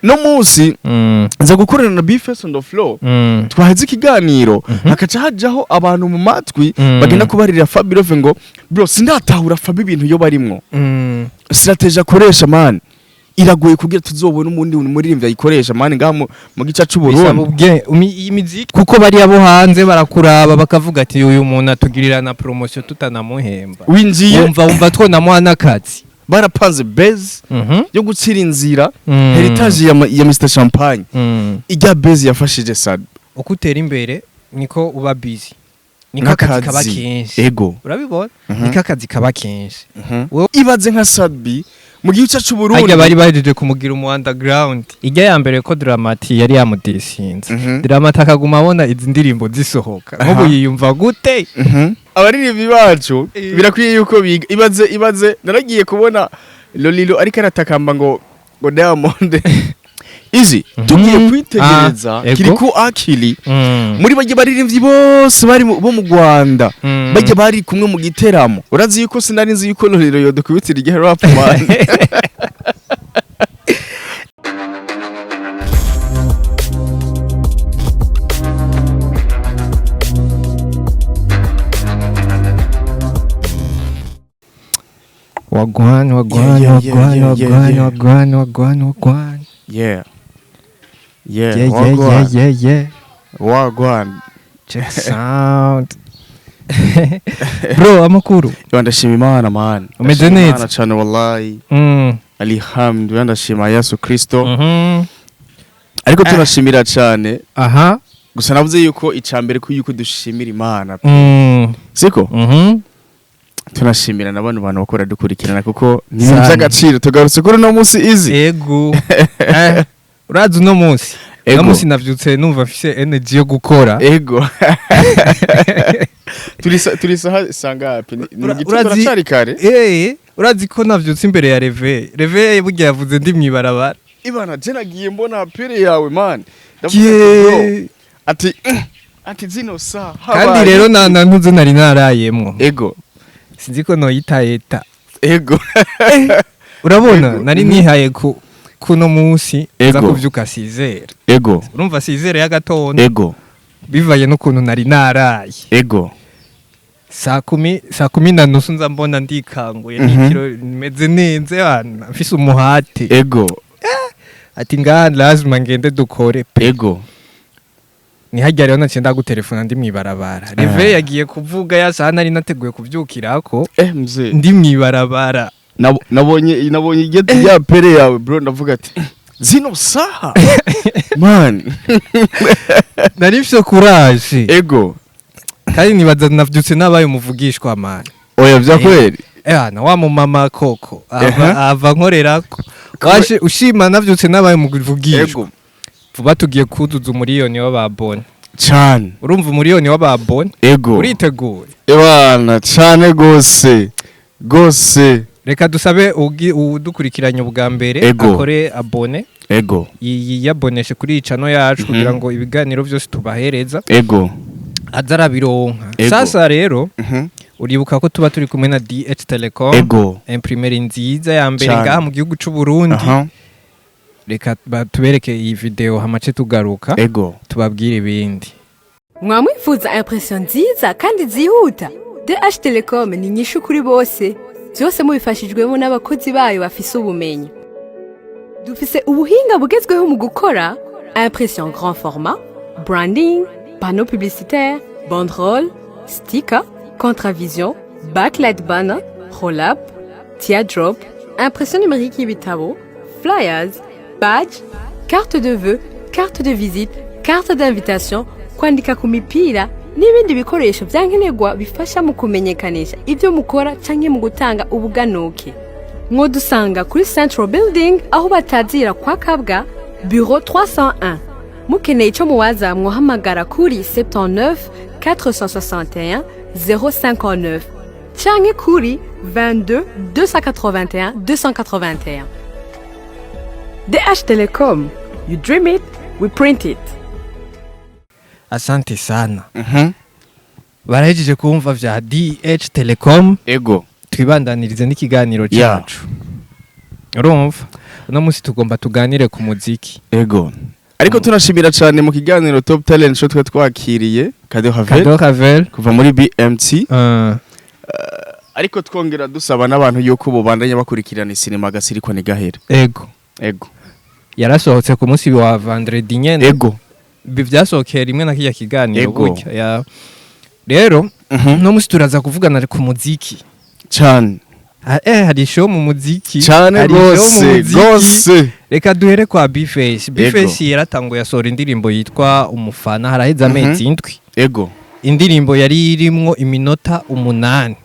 No munsi nza gukorana na B-Face on the floor. Twaheze ikiganiro, hakaca hajaho abantu mu matwi bagenda kubarira Fabirove ngo: "Bro, sindatahura Fabi, ibintu yo barimwo, strategy akoresha, man, iragoye kugira tuzobone umundi muririmbyi ayikoresha, man, ngaha mu gice c'u Bisaba Burundi." Iyi miziki, kuko bariya bo hanze barakuraba bakavuga ati: "Uyu muntu atugirira na promotion tutanamuhemba." Winjiye. Wumva twonamuha n'akazi. Barapanze base yo gutsira inzira heritage ya Mr Champagne. Ijya base yafashije Sad. Uko utera imbere niko uba busy, niko akazi kaba kenshi. Urabibona? Niko akazi kaba kenshi. Ibaze nka Sadbi mu gihugu cyacu Burundi. Harya bari bahejeje kumugira umu underground ijya ya mbere ko Dramati yari yamudisinze. Dramati akaguma abona izi ndirimbo zisohoka nk'ubu, yiyumva gute? Abaririmbyi bacu birakwiye yuko biga. Ibaze naragiye kubona Lolilo ariko aratakamba ngo Diamond izi tugiye kwitegereza. Ah, ego. Kirikou Akili muri bajya baririmbyi bose bari bo mu Rwanda, bajya bari kumwe mu giteramo. Urazi yuko sinari nzi yuko Lolilo yodukubitira igihe rap, man. Wagwan, wagwan! Yeah, Wagwan! yeah, Wagwan! yeah. Wagwan, wagwan, wagwan! Yeah. Yeah. Wagwan. Yeah. Wagwan! Check sound, bro. Amakuru? Yo, ndashima Imana, man. Umeze Ndashima neza? Imana cyane, wallahi. Alhamdulillah, ndashima Yesu Kristo. Ariko tunashimira cyane. Gusa navuze yuko icambere ko yuko dushimira Imana, siko? Mhm. Tunashimira na bano bantu bakora dukurikirana, kuko ni ibintu Sana. by'agaciro. Tugarutse kuri uno munsi izi. Ego. Urazi uno munsi, uno munsi navyutse numva mfise energy yo gukora. Ego, turi saha sangapi? Ni mu gitondo, turacari kare. Urazi ko navyutse imbere ya réveil. Réveil burya yavuze ndi mwibarabara. Ibana, je nagiye mbona pere yawe, man, ndavuga ati: "Bro," ati ati zino saa Kandi habaye rero iki? na ntuze nari narayemwo. Sinzi ko noyita eta. Urabona, nari nihaye ku kuno munsi nza kuvyuka 6h. Urumva, 6h y'agatondo. Bivaye n'ukuntu nari naraye. 10:00, 10:30 nza mbona ndikanguye, nikiro meze neza hana, mfise umuhate. Ati ngaha lazima ngende dukore pe. Ni harya rero naciye ndagutelefona ndi mwibarabara. Réveil yagiye kuvuga ya saha nari nateguye kuvyukirako Mzee, ndi mwibarabara. Nabonye igeti ya pere yawe, bro, ndavuga ati: "Zino saha, man." Nari mfise courage. Kandi nibaza navyutse nabaye umuvugishwa, man. Oya, vya kweli. Na wa mumama koko ava nkorerako waje ushima navyutse nabaye umuvugishwa. Vuba tugiye kuzuza umuriyoni w'ababone. Cyane. Urumva, umuriyoni w'ababone. Uriteguye? Ebana, cyane gose gose. Reka dusabe udukurikiranye ubwa mbere akore abonner, yiyaboneshe kuri iyi channel yacu kugira ngo ibiganiro byose tubahereza aza arabironka. Sasa rero, uribuka ko tuba turi kumwe na DH Telecom, imprimerie nziza ya mbere ngaha mu gihugu c'u Burundi. Reka tubereke iyi video hamace tugaruka tubabwire ibindi. Mwamwifuza impression nziza kandi zihuta? DH Telecom ni inyishu kuri bose, byose mubifashijwemo n'abakozi bayo bafise ubumenyi. Dufise ubuhinga bugezweho mu gukora impression grand format, branding, panneau publicitaire, banderole, sticker, contravision, backlight banner, roll-up, teardrop, impression numérique y'ibitabo, flyers, badge, carte de vœux, carte de visite, carte d'invitation, kwandika ku mipira n'ibindi bikoresho byankenerwa bifasha mu kumenyekanisha ibyo mukora canke mu gutanga ubuganuke. Mwodusanga kuri Central Building, aho batazira kwa Kabwa, bureau 301. Mukeneye ico muwaza, mwohamagara kuri 79 461 059 canke kuri 22 281 281. DH Telecom, you dream it, we print it. Asante sana. Barahejeje kumva vya DH Telecom. Twibandanirize n'ikiganiro cyacu. Urumva, Uno munsi tugomba tuganire ku muziki. Ego, ariko tunashimira cyane mu kiganiro Top Talent Show twe twakiriye Kado Havel Kado Havel kuva muri BMT, ariko twongera dusaba n'abantu yuko bobandanya bakurikirana sinema Agasiriko Ntigahera. Ego. Ego. Yarasohotse ku munsi wa vendredi nyene. Ego. Ibi vyasohokeye rimwe na kirya kiganiro. Ego. Gutya ya rero uno munsi turaza kuvugana ku muziki. Cyane. Hari show mu muziki. Cyane. Hari show mu Rwose. muziki. Rwose. Reka duhere kwa B-Face. B-Face yaratanguye asohora indirimbo yitwa Umufana, haraheze amezi 7. Indirimbo yari irimwo iminota 8.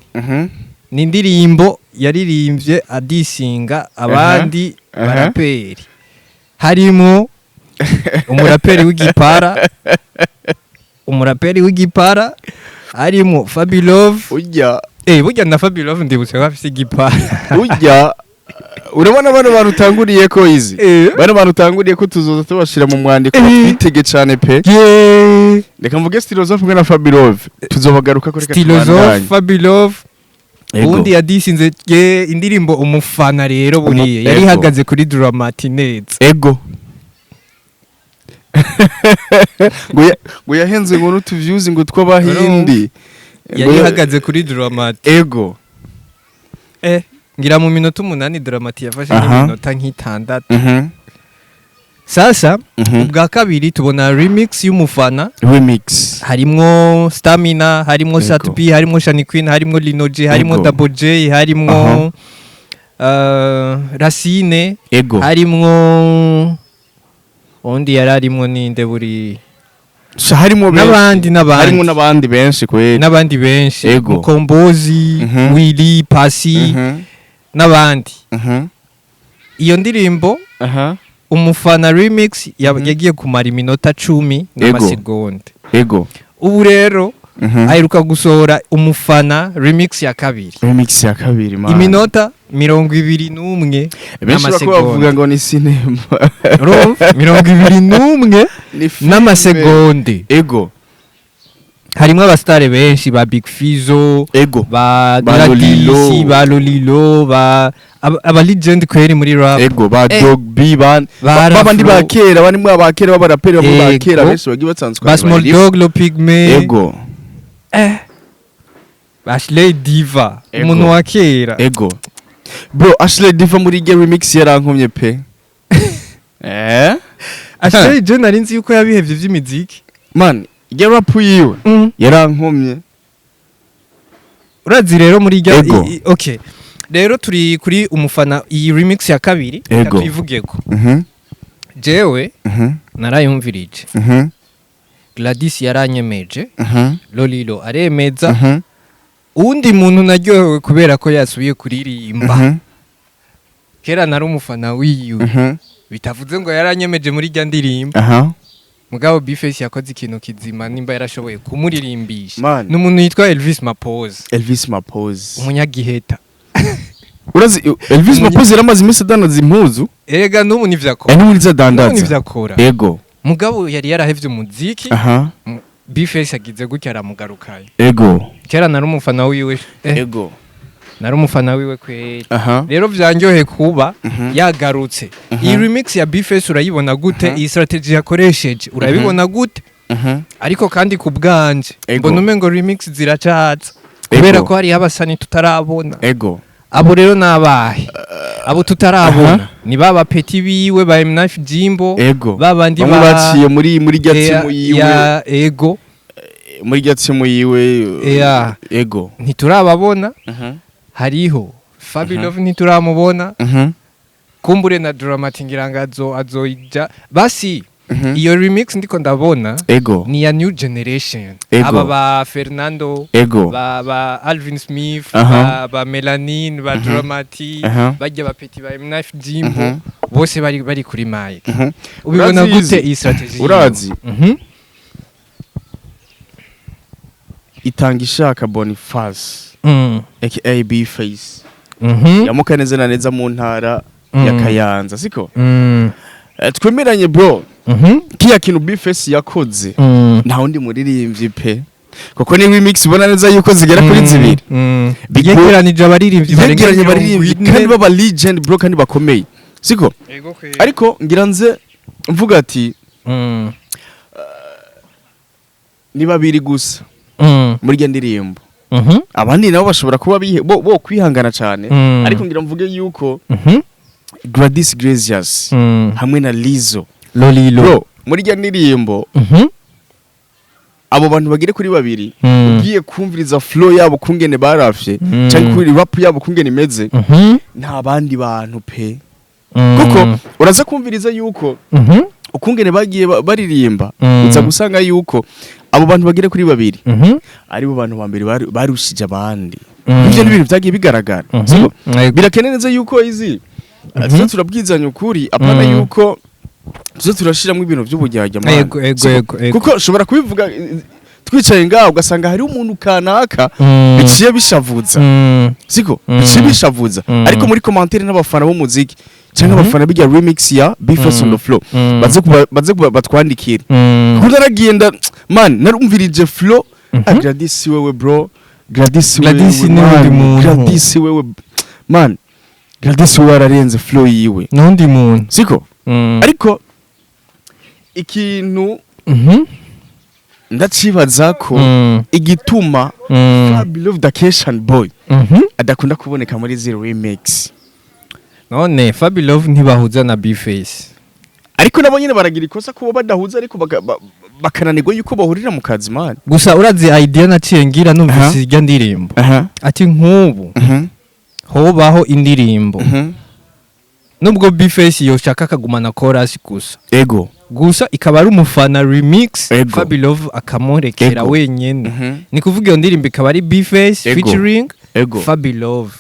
Ni indirimbo yaririmbye adisinga abandi baraperi, harimo umuraperi w'igipara, harimo Fabilove. Ujya. Burya na Fabilove ndibutse ko afise igipara. Ujya, urabona bano bantu utanguriye ko izi bano bantu utanguriye ko tuzoza tubashira mu mwandiko. Twitege cyane pe. Reka mvuge Stilozof kumwe na Fabilove, tuzobagaruka ko, reka Stilozof, tubandanye. Fabilove. Ego. Ubundi yadisinze ye indirimbo Umufana rero buriye yari ihagaze kuri Drama-T neza. Ego, ngo yahenze ngo n'utuvyuzi ngo tw'abahindi. Yari ihagaze kuri Drama-T. Ego. Ngira mu minota 8 Drama-T yafashe nk'iminota nk'itandatu. Sasa ubwa kabiri tubona remix y'Umufana. Remix. Harimwo Stamina, harimwo Sat-B, harimwo Shani Queen, harimwo Lino G, harimwo Double J, harimwo Racine, harimwo undi yari arimwo ninde buri? Sha, harimo benshi. N'abandi n'abandi. Harimo n'abandi benshi kweli. N'abandi benshi. Mukombozi, Willy Pasi n'abandi. Iyo ndirimbo Umufana remix yagiye kumara iminota 10 n'amasegonda. Ubu rero aheruka gusohora Umufana remix ya kabiri. Remix ya kabiri, man. Iminota 21 Benshi bako bavuga n'amasegonda. ngo ni sinema. Urumva? 21 Ni filime. n'amasegonde. Harimwo abasitare benshi, ba Big Fizzo, ba Ba Gladys, Lolilo. ba Lolilo, ba aba legend kweri muri rap. Ego, ba Dog B, ba Ba babandi ba Raflo. kera, bandi ba kera b'abaraperi bamwe ba kera benshi bagiye basanzwe. Ba Small Dog Lo Pigme, ba Ashley Diva, umuntu wa kera. Ego bro, Ashley Diva muri ge remix yarankomye pe. Ashley je nari nzi yuko yabihevye vy'imiziki. Man, ge rap yiwe yarankomye. Urazi rero muri rya okay, rero turi kuri Umufana, iyi remix ya kabiri. Reka tuyivugeko. Jewe narayumvirije. Gladys yaranyemeje, Lolilo aremeza. Uwundi muntu naryohewe kubera ko yasubiye kuririmba, kera nari umufana wiwe, bitavuze ngo yaranyemeje muri rya ndirimbo, mugabo B-Face yakoze ikintu kizima nimba yarashoboye kumuririmbisha. Man. Ni umuntu yitwa Elvis Mapose. Elvis Mapose. Umunyagiheta. Urazi Elvis Mapose yaramaze iminsi adandaza impuzu. Erega n'ubu nivyo akora. N'ubu nizo N'ubu adandaza. nivyo akora. Mugabo yari yarahevye umuziki. B-Face agize gutya aramugarukayo. Kera nari umufana wiwe. Nari umufana wiwe kweri. Rero vyanyohe kuba yagarutse. Iyi remix ya B-Face urayibona gute? Iyi strategy yakoresheje urabibona gute? Ariko kandi ku bwanje mbona umengo remix ziracaza kubera ko hariho abasani tutarabona. Abo rero nabahe? Abo tutarabona ni ba peti biwe, ba M9 Jimbo, babandi Bamwe ba baciye muri rya timu yiwe. Ya, ego. Muri rya timu yiwe. Ntiturababona. Hariho Fabi Love, ntituramubona. Kumbure na Drama-T ngira ngo azoija basi. Iyo remix ndiko ndabona ni ya new generation. Aba ba Fernando, ba Alvin Smith, ba Melanin, ba Drama-T, bajya ba Petit, ba M9 Jimbo, bose bari kuri mic. Ubibona Urazi gute izi? iyi strategy yiwe? Urazi? Itanga ishaka Boniface aka B-Face yamuka neza na neza mu ntara ya Kayanza, siko? Twemeranye bro, kiya kintu B-Face yakoze nta wundi muririmbyi pe, kuko ni remix ubona neza yuko zigera kuri zibiri. Yegeranije abaririmbyi barenga Yegeranye mirongo abaririmbyi ine. kandi baba legend bro, kandi bakomeye. Siko? Ego kwe. Ariko ngira nze mvuga ati ni babiri gusa muri iyo ndirimbo. Abandi nabo bashobora kuba bo kwihangana cyane, ariko ngira mvuge yuko Gladys Gracious hamwe na Lizo Lolilo. Bro, muri iyo ndirimbo abo bantu bagere kuri babiri, ugiye kumviriza flow yabo kungene barafye, cyangwa kuri rap yabo kungene imeze, nta bandi bantu pe. Kuko uraza kumviriza yuko ukungene bagiye baririmba, uza gusanga yuko abo bantu bagere kuri babiri aribo bantu ba mbere barushije abandi. Ivyo ni ibintu vyagiye bigaragara. Siko? Yego. Birakenewe neza yuko izi tuza turabwizanya ukuri, apana yuko tuza turashiramwo ibintu vy'uburyarya, man. Ego, ego. Siko? Ego, ego. Kuko ushobora kubivuga twicaye ngaho, ugasanga hariho umuntu kanaka biciye bishavuza. Siko? Biciye bishavuza. Ariko muri commentaire n'abafana b'umuziki cyangwa abafana bijya remix ya Bface on the floor, baze kuba batwandikire, kuko naragenda man, narumvirije flow. Ah, Gladys wewe bro, Gladys wewe. Gladys ni Man, undi muntu. Gladys wewe man, Gladys wewe ararenze flow yiwe. Nundi muntu. Siko? Ariko ikintu ndacibaza ko igituma Fabulous the Cation Boy adakunda kuboneka muri zero remix. None Fabilove ntibahuza na Bface? Ariko nabo nyine baragira ikosa kuba badahuza, ariko bakananirwa yuko bahurira mu kazi, man. Gusa urazi idea naciye ngira numvise irya ndirimbo, ati nk'ubu hobaho indirimbo, nubwo Bface yoshaka akagumana chorus gusa, gusa ikaba ari umufana remix, Fabilove akamurekera wenyene. Ni kuvuga iyo ndirimbo ikaba ari Bface featuring Fabilove.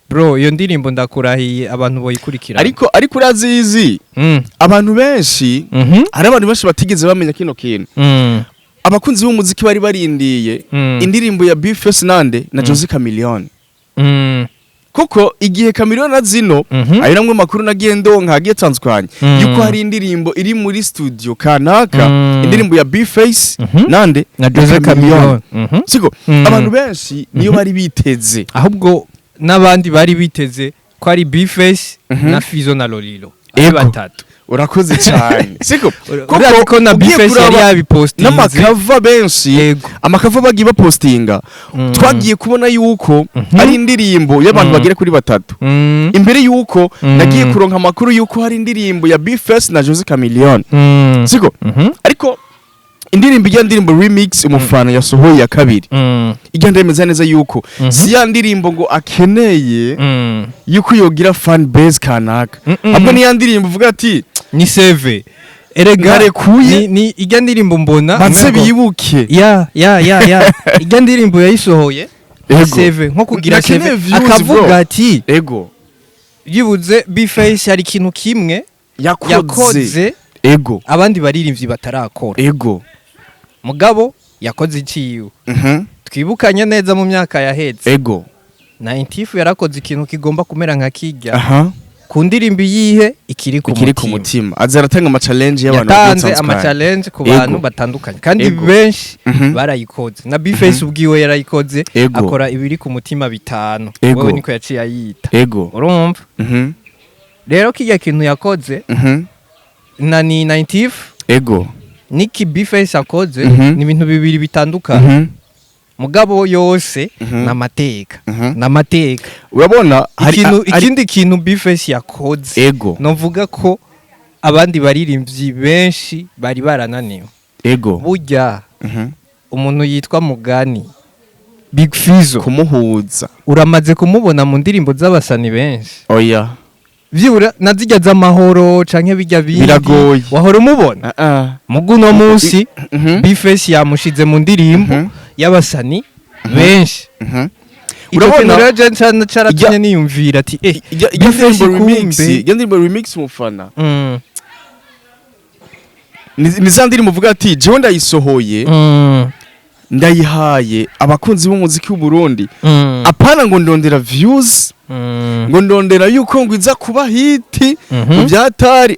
Bro, iyo ndirimbo ndakurahiye abantu boyikurikira. Ariko urazizi, abantu benshi, hari abantu benshi batigeze bamenya kino kintu. Abakunzi b'umuziki bari barindiye indirimbo ya Bface nande na Jose Chameleone, kuko igihe Chameleone na zino, ayo namwe makuru nagiye ndonka agiye atandukanye, yuko hari indirimbo iri muri studio kanaka, indirimbo ya Bface nande na Jose Chameleone. Siko? Abantu benshi niyo bari biteze. Ahubwo n'abandi bari biteze ko ari Bface na Fizo na Lolilo ari batatu. Urakoze cyane, siko? Urazi ko na ugiye Bface yari kuraba yabipostinze. n'amakava benshi, amakava bagiye bapostinga, twagiye kubona yuko ari indirimbo y'abantu bagera kuri batatu. Imbere yuko nagiye kuronka amakuru yuko hari indirimbo ya Bface na Jose Chameleone, siko? Ariko indirimbo, ijya ndirimbo remix umufana yasohoye ya kabiri, ijya ndemeza neza yuko si ya ndirimbo ngo akeneye yuko yogira fan base kanaka, ahubwo ni ya ndirimbo uvuga ati ni save erega. Ntarekuye. Ni ijya ndirimbo mbona baze umengo- bibuke. Ya, ijya ndirimbo yayisohoye save, nko kugira Nakeneye save, views, akavuga bro. ati yibuze Bface hari ikintu kimwe yakoze, yakoze abandi baririmbyi batarakora. Mugabo yakoze iciwe. Twibukanye neza mu myaka yahetse, 90 yarakoze ikintu kigomba kumera nka kijya ku ndirimbo iyihe, ikiri ku Ikiri ku mutima. mutima. Aza aratanga ama challenge y'abantu Yatanze bagiye ama batandukanye. challenge ku bantu batandukanye kandi benshi barayikoze. Na Bface ubwiwe yarayikoze, akora ibiri ku mutima bitanu. Wewe niko yaciye ayita. Urumva rero kijya kintu yakoze na ni 90 niki Bface akoze, ni ibintu bibiri bitandukanye. Mugabo yose n'amateka, n'amateka. Urabona hari Ikintu, ikindi kintu Bface yakoze, novuga ko abandi baririmbyi benshi bari barananiwe. Burya umuntu yitwa Mugani Big Fizzo, kumuhuza, uramaze kumubona mu ndirimbo z'abasani benshi? Oya. Byibura na zijya z'amahoro canke bijya bindi, Biragoye. wahora umubona. Mugu no munsi Bface yamushize mu ndirimbo y'abasani benshi. Ico Urabona, kintu rero je caratumye niyumvira ati ijya Bface ndirimbo remix, kumbe. ijya ndirimbo remix umufana, ni za ndirimbo uvuga ati jewe ndayisohoye, ndayihaye abakunzi b'umuziki w'u Burundi, apana ngo ndondera views, ngo ndondera yuko ngo iza kuba hit mu byatari,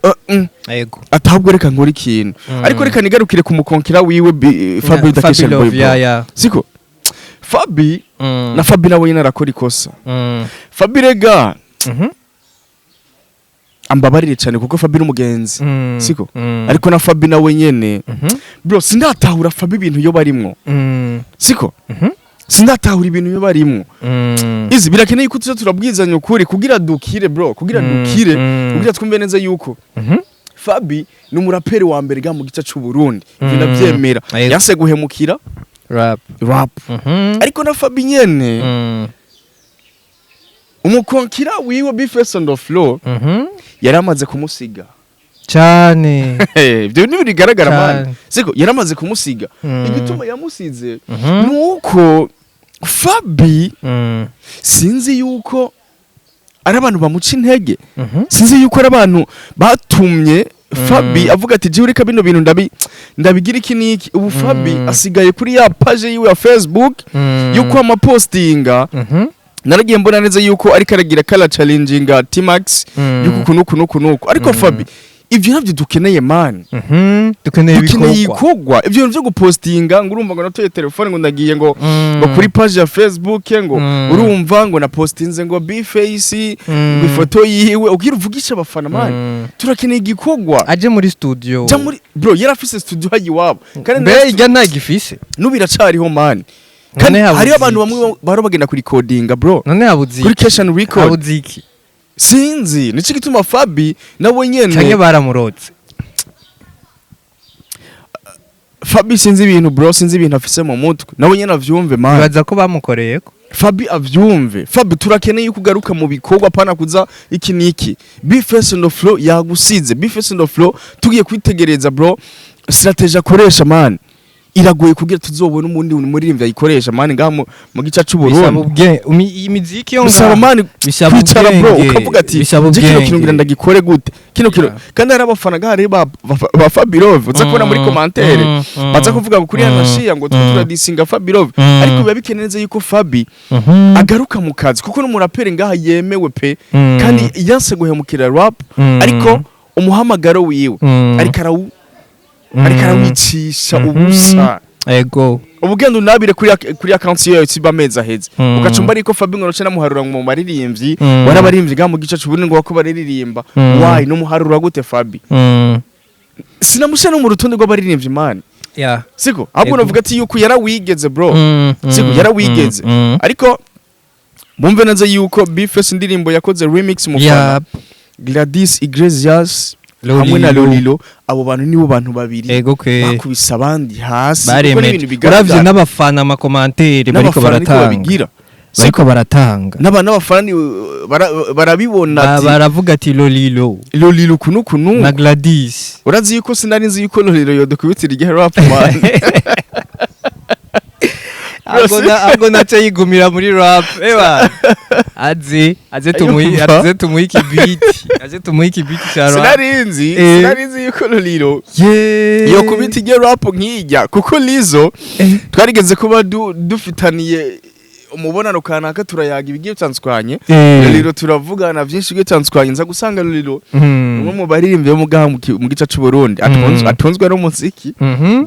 atabwo reka nkora ikintu. Ariko reka nigarukire ku mukonkera wiwe Fabi the Kitchen Boy, bro. Ya. Siko Fabi na Fabi nawe nyine arakora ikosa. Fabi rega, Ambabarire cyane kuko Fabi n'umugenzi, siko? Mm. Ariko na Fabi nawe nyene, bro, sindatahura Fabi ibintu yo barimwo, siko? Sindatahura ibintu yo barimwo. Izi birakeneye ko tuza turabwizanya ukuri kugira dukire, bro, kugira dukire, kugira twumve neza yuko Fabi ni umuraperi wa mbere ga mu gice c'u Burundi. Ivyo ndavyemera. Yanse guhemukira rap. Rap. Ariko na Fabi nyene, umukonkira wiwe B-Face on the floor yaramaze kumusiga. Cyane. Ibyo ni bigaragara, Cane. man, siko? Yaramaze kumusiga. Igituma yamusize nuko Fabi, sinzi yuko ari abantu bamuca intege, sinzi yuko ari abantu batumye Fabi avuga ati: "Jewe reka bino bintu ndabigira iki niki." Ubu Fabi asigaye kuri ya page yiwe ya Facebook yuko amapostinga, naragiye mbona neza yuko ariko aragira kala challenginga T-Max, yuko uku nuku nuku nuku. Ariko Fabi, ivyo navyo dukeneye, man. Dukeneye Dukeneye ibikorwa. ibikorwa. Ivyo bintu vyo gupostinga ngo urumva ngo natoye telefone, ngo ndagiye ngo ngo kuri page ya Facebook, ngo urumva ngo napostinze ngo B-Face, ngo ifoto yiwe, ubwira uvugisha abafana, man. Turakeneye igikorwa. Aje muri studio. Ja muri, bro, yari afise studio hayi iwabo kandi Mbe ijya ntagifise? N'ubu iracariho, man. Kandi None habuze hariho abantu iki? bamwe bahora bagenda kurikodinga, bro, None habuze kuri iki? Cash and Record. Habuze iki? Sinzi nico gituma Fabi nawe Canke nyene baramurotse? Fabi sinzi ibintu, bro, sinzi ibintu afise mu mutwe. Nawe nyene avyumve, man. Bibaza ko bamukoreyeko. Fabi avyumve. Fabi, turakeneye yuko ugaruka mu bikorwa, pana kuza iki niki. B-Face on the floor yagusize. B-Face on the floor, tugiye kwitegereza, bro, strategy akoresha, man, iragoye kugira tuzobone umundi muririmbyi ayikoresha, man, ngaha mu gice c'u Bisaba Burundi. ubwenge. Iyi miziki yo Bisaba, ngaha man, bisaba kwicara, bro, ubwenge. ukavuga ati: Bisaba "Je kino ubwenge. kintu ngira ndagikore gute kino kintu?" Kandi hari abafana ngaha rero ba Fabirove uza kubona muri commentaire baza kuvuga ngo kuri Anashiya ngo twe turadisinga Fabirove. Ariko biba bikeneye neza yuko Fabi agaruka mu kazi, kuko n'umuraperi ngaha yemewe pe, kandi yanse guhemukira rap. Ariko umuhamagaro wiwe ariko ariko arawicisha ubusa. Ubugenda unabire kuri account yiwe ya amezi aheze, ugacumba ariko Fabi ngo namuharura mu maririmbyi, warabaririmbyi ngaha mu gice c'Uburundi ngo bako bararirimba. Why numuharura gute Fabi? Sinamushyira no mu rutonde rw'abaririmbyi, man. Siko? Ahubwo navuga ati yuko yarawigeze, bro. Siko? Yarawigeze. Ariko bumve neza yuko B-Face indirimbo yakoze remix mufana Gladys Iglesias hamwe na Lolilo. Lolilo, abo bantu nibo bantu babiri Ego kwe. bakubise abandi hasi, kuko Baremeje. n'ibintu bigaragara. Uravye n'abafana, amacommentaires bariko N'abafana niko baratanga. babigira. Bariko baratanga. N'abafana barabibona ati Baravuga ati Lolilo Lolilo uku n'uku na n'uku. Gladys. Urazi yuko sinari nzi yuko Lolilo yodukubitira igihe rap, man. Ahubwo naco yigumira muri rap, eba aze tumuhi Ayumva. aze tumuhi ikibiti, aze tumuhi ikibiti ca rap. Sinari nzi sinari nzi yuko Lolilo yokubita ijya rap nk'ijya, kuko Lizo twarigeze kuba dufitaniye umubonano kanaka, turayaga ibigiye bitandukanye. Lolilo turavugana byinshi bigiye bitandukanye, nza gusanga Lolilo umwe mu baririmbyi bo mugaha mu gice c'u Burundi atunzwe n'umuziki.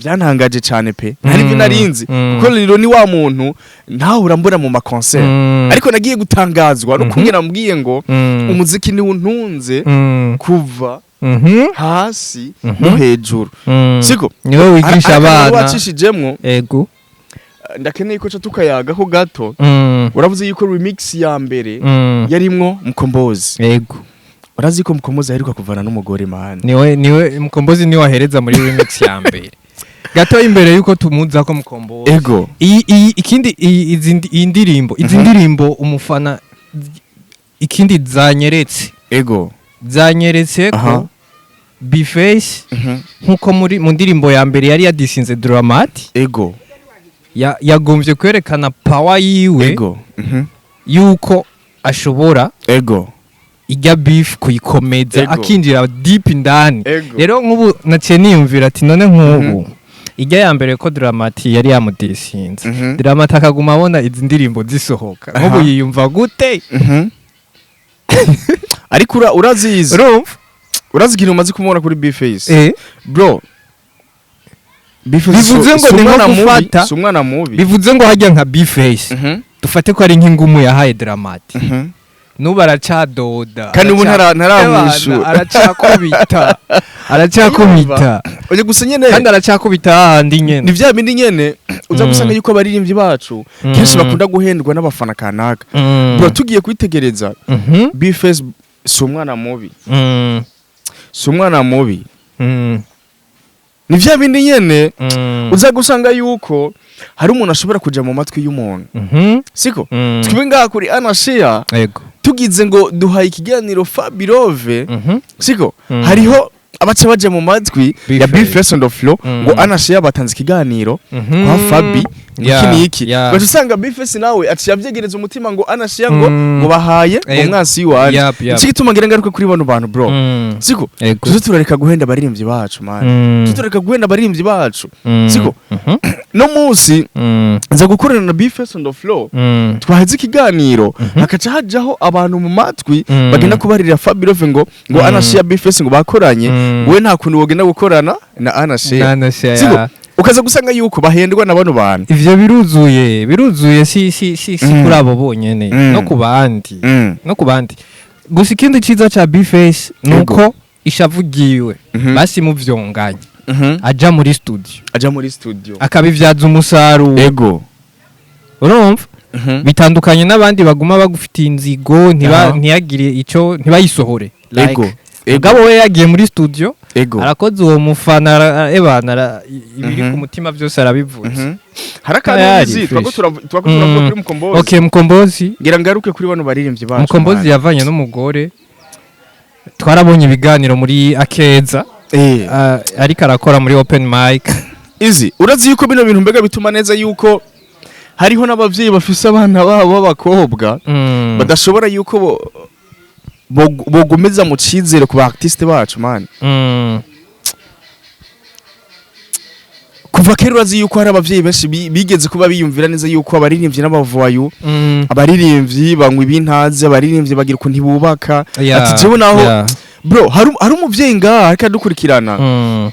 Byantangaje cyane pe, ntari byo narinzi, kuko Lolilo ni wa muntu ntawe urambona mu maconcert. Ariko nagiye gutangazwa no kumwe namubwiye ngo umuziki niwo untunze kuva hasi no hejuru, siko? Niwe wigisha abana. Wacishijemwo, Ego. ndakeneye ko ca tukayagaho gato. Uravuze yuko remix ya mbere yarimwo Mkombozi. Ego. Urazi ko Mkombozi aheruka kuvana n'umugore, man. Niwe Mkombozi, niwe ahereza muri remix ya mbere. Gato imbere yuko tumuza ko Mkombozi, iyi ikindi iyi izi iyi ndirimbo, izi ndirimbo umufana, ikindi zanyeretse, zanyeretse ko B-Face, nkuko muri mu ndirimbo ya mbere yari yadisinze Dramati, yagombye kwerekana power yiwe, yuko ashobora ijya beef kuyikomeza, akinjira deep indani. Rero nk'ubu naciye niyumvira ati: none nk'ubu ijya ya mbere ko Dramati yari yamudisinze, Dramati akaguma abona izi ndirimbo zisohoka, nk'ubu yiyumva gute? Ariko urazizi, Urumva? urazi ikintu umaze kumubona kuri B-Face, bro? B-Face Bivuze ngo si ni nko umwana mubi, si umwana mubi. Bivuze ngo hajya nka B-Face, dufate ko ari nk'ingumu yahaye Dramati, Nubu aracadoda. Kandi ubu ntaramwishura. Ebana, aracakubita, aracakubita. Oya, gusa nyene Kandi aracakubita hahandi ni nyene. vya bindi nyene uza gusanga yuko abaririmbyi bacu kenshi bakunda guhendwa n'abafana kanaka. Bro, tugiye kwitegereza, Bface si umwana mubi, si umwana mubi. Ni vya bindi nyene uza gusanga yuko hari umuntu ashobora kuja mu matwi y'umuntu, siko? Twebwe ngaha kuri Anashia tugize ngo duhaye ikiganiro Fabirove, siko? Hariho abaca baja mu matwi ya B-Face. Bface on the floor ngo Anashia batanze ikiganiro kwa Fabi, iki niki. Gaca usanga Bface nawe aciye avyegereza umutima ngo Anashia ngo ngo bahaye umwansi wanje. Iki gituma ngira ngaruke kuri bano bantu, bro, siko? Tuze turareka guhenda abaririmbyi bacu, man. Tuze turareka guhenda abaririmbyi bacu, siko? No munsi nza gukorana na Bface on the floor, twaheze ikiganiro, hakaca hajaho abantu mu matwi bagenda kubarira Fabirove ngo Anashia, Bface ngo bakoranye, we nta kuntu wogenda gukorana na Anashia, Anashia. siko? Ya. Ukaza gusanga yuko bahendwa na bano bantu. Ivyo biruzuye, biruzuye, si kuri abo bonyene, no ku bandi, no ku bandi. Gusa ikindi ciza ca Bface nuko ishavu ryiwe basi muvyonganye aja muri studio, aja muri studio akabivyaza umusaruro. Urumva, bitandukanye n'abandi baguma bagufitiye inzigo, ntiba ntiyagire ico, ntibayisohore. Like, mugabo we yagiye muri studio, arakoze uwo mufana, ebana, ibiri ku mutima byose arabivuze. Hari akantu Tayari, uzi fresh. twako turavuga kuri Mukombozi. Okay, Mukombozi. Ngira ngaruke kuri bano baririmbyi bacu. Mukombozi Man. yavanye n'umugore, twarabonye ibiganiro muri Akeza, ariko arakora muri open mic. Izi urazi yuko bino bintu mbega bituma neza yuko hariho n'abavyeyi bafise abana babo b'abakobwa badashobora yuko bogumeza mu cizere ku ba artiste bacu, man. Kuva kera urazi yuko hari abavyeyi benshi bigeze kuba biyumvira neza yuko abaririmbyi n'abavoyu, abaririmbyi banywa ibintazi, abaririmbyi bagira ukuntu ntibubaka. Ati jewe naho, bro, hari umuvyeyi ngaha ariko adukurikirana,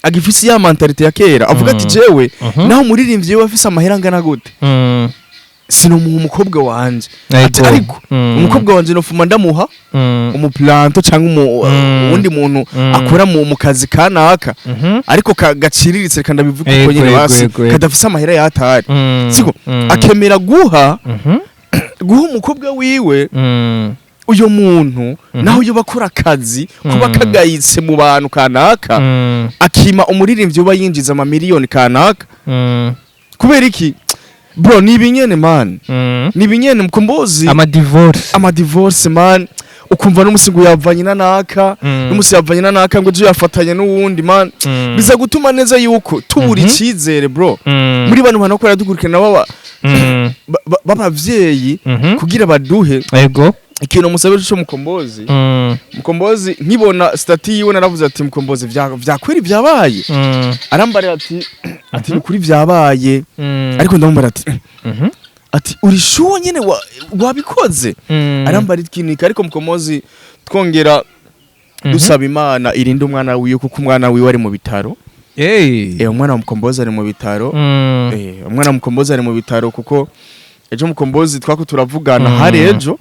agifise ya mentalité ya kera, avuga ati jewe naho umuririmbyi we afise amahera angana gute, sinomuha umukobwa wanje. Ati ariko umukobwa wanje nofuma ndamuha umuplanto cyangwa uwundi muntu akora mu kazi kanaka, ariko gaciriritse, reka ndabivuga uko nyine, basi kadafise amahera yatari, siko? Akemera guha guha umukobwa wiwe uyo muntu, naho yoba akora akazi kuba kagayitse mu bantu kanaka, akima umuririmbyi uba yinjiza amamiliyoni kanaka. Kubera iki, bro? Ni ibinyene, man. Ni ibinyene, Mukombozi. Amadivorce. Amadivorce, man. Ukumva n'umusi ngo yavanye na naka, n'umusi yavanye na naka, ngo ejo yafatanye n'uwundi, man. Biza gutuma neza yuko tubura icyizere, bro, muri bano bantu bakora dukurikirana baba b'abavyeyi kugira baduhe ikintu. Musabe cyo Mukombozi. Mukombozi, nkibona statut yiwe naravuze ati Mukombozi, vyakwiri vyabaye? Arambarira ati ni kuri vyabaye. Ariko ndamubara ati ati uri sure nyene wabikoze? Arambara ikinika. Ariko Mukombozi twongera dusaba Imana irinde umwana wiwe, kuko umwana wiwe ari mu bitaro. Umwana wa Mukombozi ari mu bitaro. Umwana wa Mukombozi ari mu bitaro, kuko ejo Mukombozi twako turavugana, hari ejo.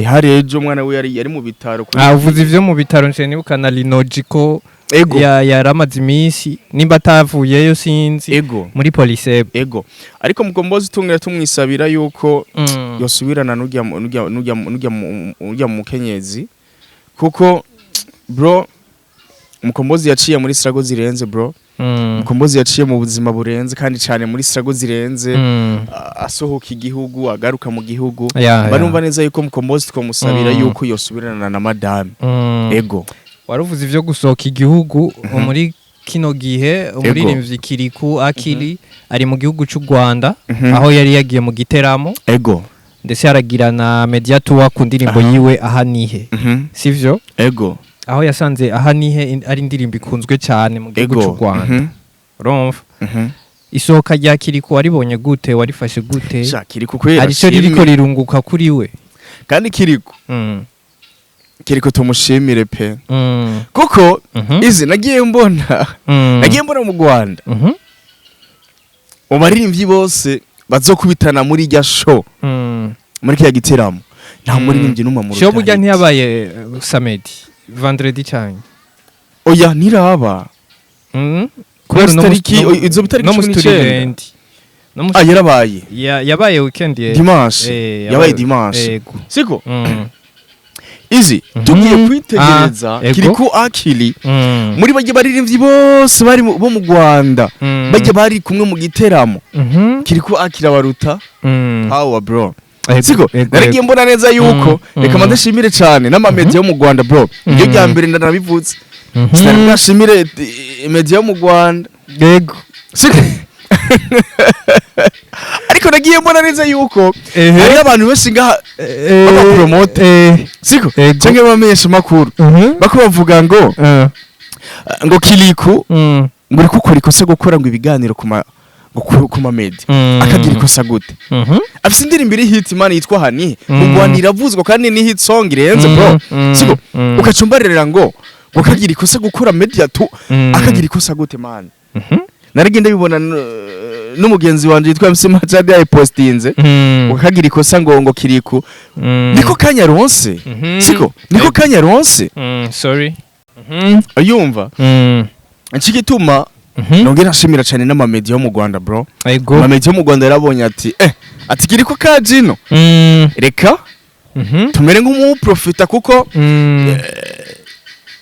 Hari ejo umwana we yari mu bitaro Ah, uvuze ivyo mu bitaro nce nibuka na Linoji ko yaramaze iminsi, nimba atavuyeyo sinzi, muri Poliseb. Ego, ariko Mukombozi tungera tumwisabira yuko yosubirana n'urya mukenyezi, kuko bro, Mukombozi yaciye muri struggle zirenze, bro. Mukombozi yaciye mu buzima burenze kandi cyane, muri struggle zirenze, asohoka igihugu, agaruka mu gihugu. Barumva neza yuko Mukombozi twamusabira yuko yosubirana na madame. Ego. Waruvuze ivyo gusohoka igihugu. Muri kino gihe umuririmbyi Kiriku Akili ari mu gihugu cy'u Rwanda, aho yari yagiye mu giteramo, ndetse yaragira na media tour ku ndirimbo yiwe Aha Nihe, sivyo? Ego. Aho yasanze Aha Nihe ari indirimbo ikunzwe cyane mu gihugu cy'u Rwanda. Urumva, isohoka rya Kiriku waribonye gute? Warifashe gute? Sha, Kiriku kwera Hari icyo ririko rirunguka kuri we? Kandi Kiriku, Kiriku tumushimire pe, kuko izi nagiye mbona, nagiye mbona mu Rwanda, mu baririmbyi bose bazokubitana muri irya show, muri kiriya giteramo, Nta muririmbyi n'umwe amuruta Show burya hit. Ntiyabaye samedi, vendredi cyane? Oya, ntiraba. Kubera uno Tariki- izo itariki no musi cumi turi n'icenda. lundi. No musi Ah, yarabaye. Yabaye weekend ye. Dimanche. Yabaye Yabaye dimanche. Yego. Siko izi tugiye kwitegereza Ah, ego. Kirikou Akili muri bajya baririmbyi bose bari bo mu Rwanda, bajya bari kumwe mu giteramo, Kirikou Akili abaruta power, bro. Siko naragiye mbona neza yuko reka mandashimire cyane n'amamedia yo mu Rwanda, bro. Iryo rya mbere ndanabivutse, sinari bwashimire media yo mu Rwanda. Siko, ariko nagiye mbona neza yuko hariyo abantu benshi ngaha b'abapromote, siko, cyangwa bamenyesha makuru, bako bavuga ngo ngo Kirikou ngo uri gukora ikosa gukora ngo ibiganiro ku ma ngo ku ma media. Akagira ikosa gute? Afise indirimbo iri hit, man, yitwa Hani mu Rwanda, iravuzwa kandi ni hit song irenze, bro. Siko ukacumbarira ngo akagira ikosa gukora media tu. Akagira ikosa gute, man? Naragenda bibona n'umugenzi wanje yitwa MC Machadi yayipostinze, ngo akagira ikosa ngo Kirikou niko kanya ronse. Siko niko kanya ronse. Sorry. Yumva iki gituma nongera nshimira cyane n'amamedia yo mu Rwanda, bro. Amamedia yo mu Rwanda yarabonye ati ati Kirikou kajino, reka tumere nk'umuprofita kuko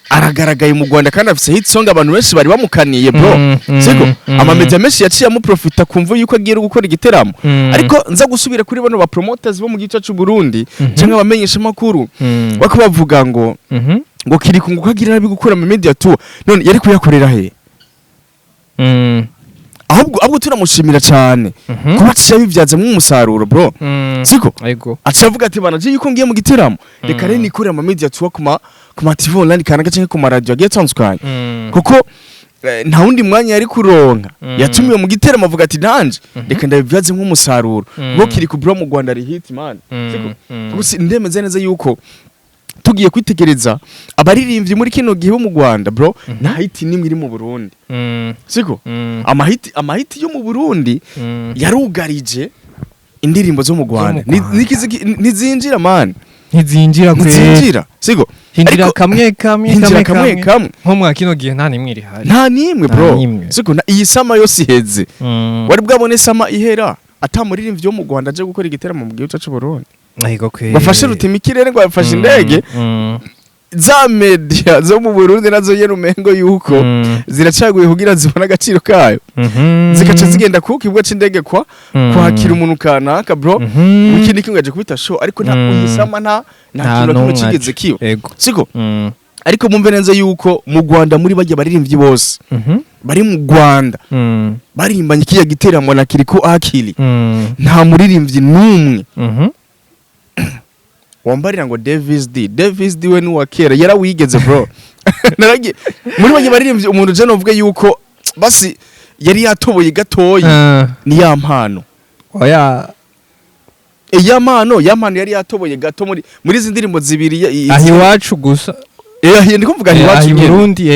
aragaragaye mu Rwanda kandi afise hit song abantu benshi bari bamukaniye, bro. Siko amamedia menshi yaciye amuprofita kumva yuko agiye gukora igiteramo. Ariko nza gusubira kuri bano ba promoters bo mu gice cy'u Burundi cyangwa abamenyesha makuru, bako bavuga ngo ngo Kirikou ngo kagira nabi gukora mu media tour. None yari kuyakorera he? Ahubwo turamushimira cyane kuba aciye abibyazamo umusaruro, bro. Siko aciye avuga ati bana, je yuko ngiye mu giteramo, reka rero nikorere ama media tour ku ma TV online kanaka cyangwa ku ma radio agiye atandukanye, kuko nta wundi mwanya yari kuronka. Yatumiwe mu giteramo, avuga ati nanje reka ndabibyaze nk'umusaruro. Kuko Kirikou, bro, mu Rwanda ari hit, man. Siko? Kuko ndemeze neza yuko tugiye kwitegereza abaririmbyi muri kino gihe bo mu Rwanda, bro, nta hit nimwe iri mu Burundi. Siko amahiti yo mu Burundi yarugarije indirimbo zo mu Rwanda. Mu Rwanda. Ntizinjira, man. Ntizinjira kwe. Ntizinjira, siko? Hinjira Ariko- kamwe kamwe. Hinjira kamwe. Kamwe kamwe. Nko mwa kino gihe nta nimwe irihari. Nta nimwe, Nta bro. nimwe. Siko iyi summer yose iheze, wari bwabone summer ihera ata muririmbyi wo mu Rwanda aje gukora igiteramo mu gihugu cyacu Burundi? Ariko kwe. Bafashe rutima ikirere ngo bafashe indege. Za media zo mu Burundi nazo nyene umengo yuko ziracaguye kugira zibone agaciro kayo, zikaca zigenda ku kibuga c'indege kwa kwakira umuntu kanaka, bro. Wikindi kimwe aje kubita show, ariko nta iyi summer nta Nta kintu na kimwe n'umwe kigeze aje. kiba. Siko? Ariko mumve neza yuko mu Rwanda, muri bajya baririmbyi bose bari mu Rwanda baririmbanye kiriya giteramo na Kirikou Akili, nta muririmbyi n'umwe wambarira ngo Davis D. Davis D we n'uwa kera yarawigeze, bro. Naragiye muri bajya baririmbyi, umuntu je novuga yuko basi yari yatoboye gatoyi ni ya mpano. Oya. Ya mpano yari yatoboye gato muri izi ndirimbo zibiri Aho iwacu gusa. Aho ndi kuvuga aho aho iwacu i nyene. Burundi.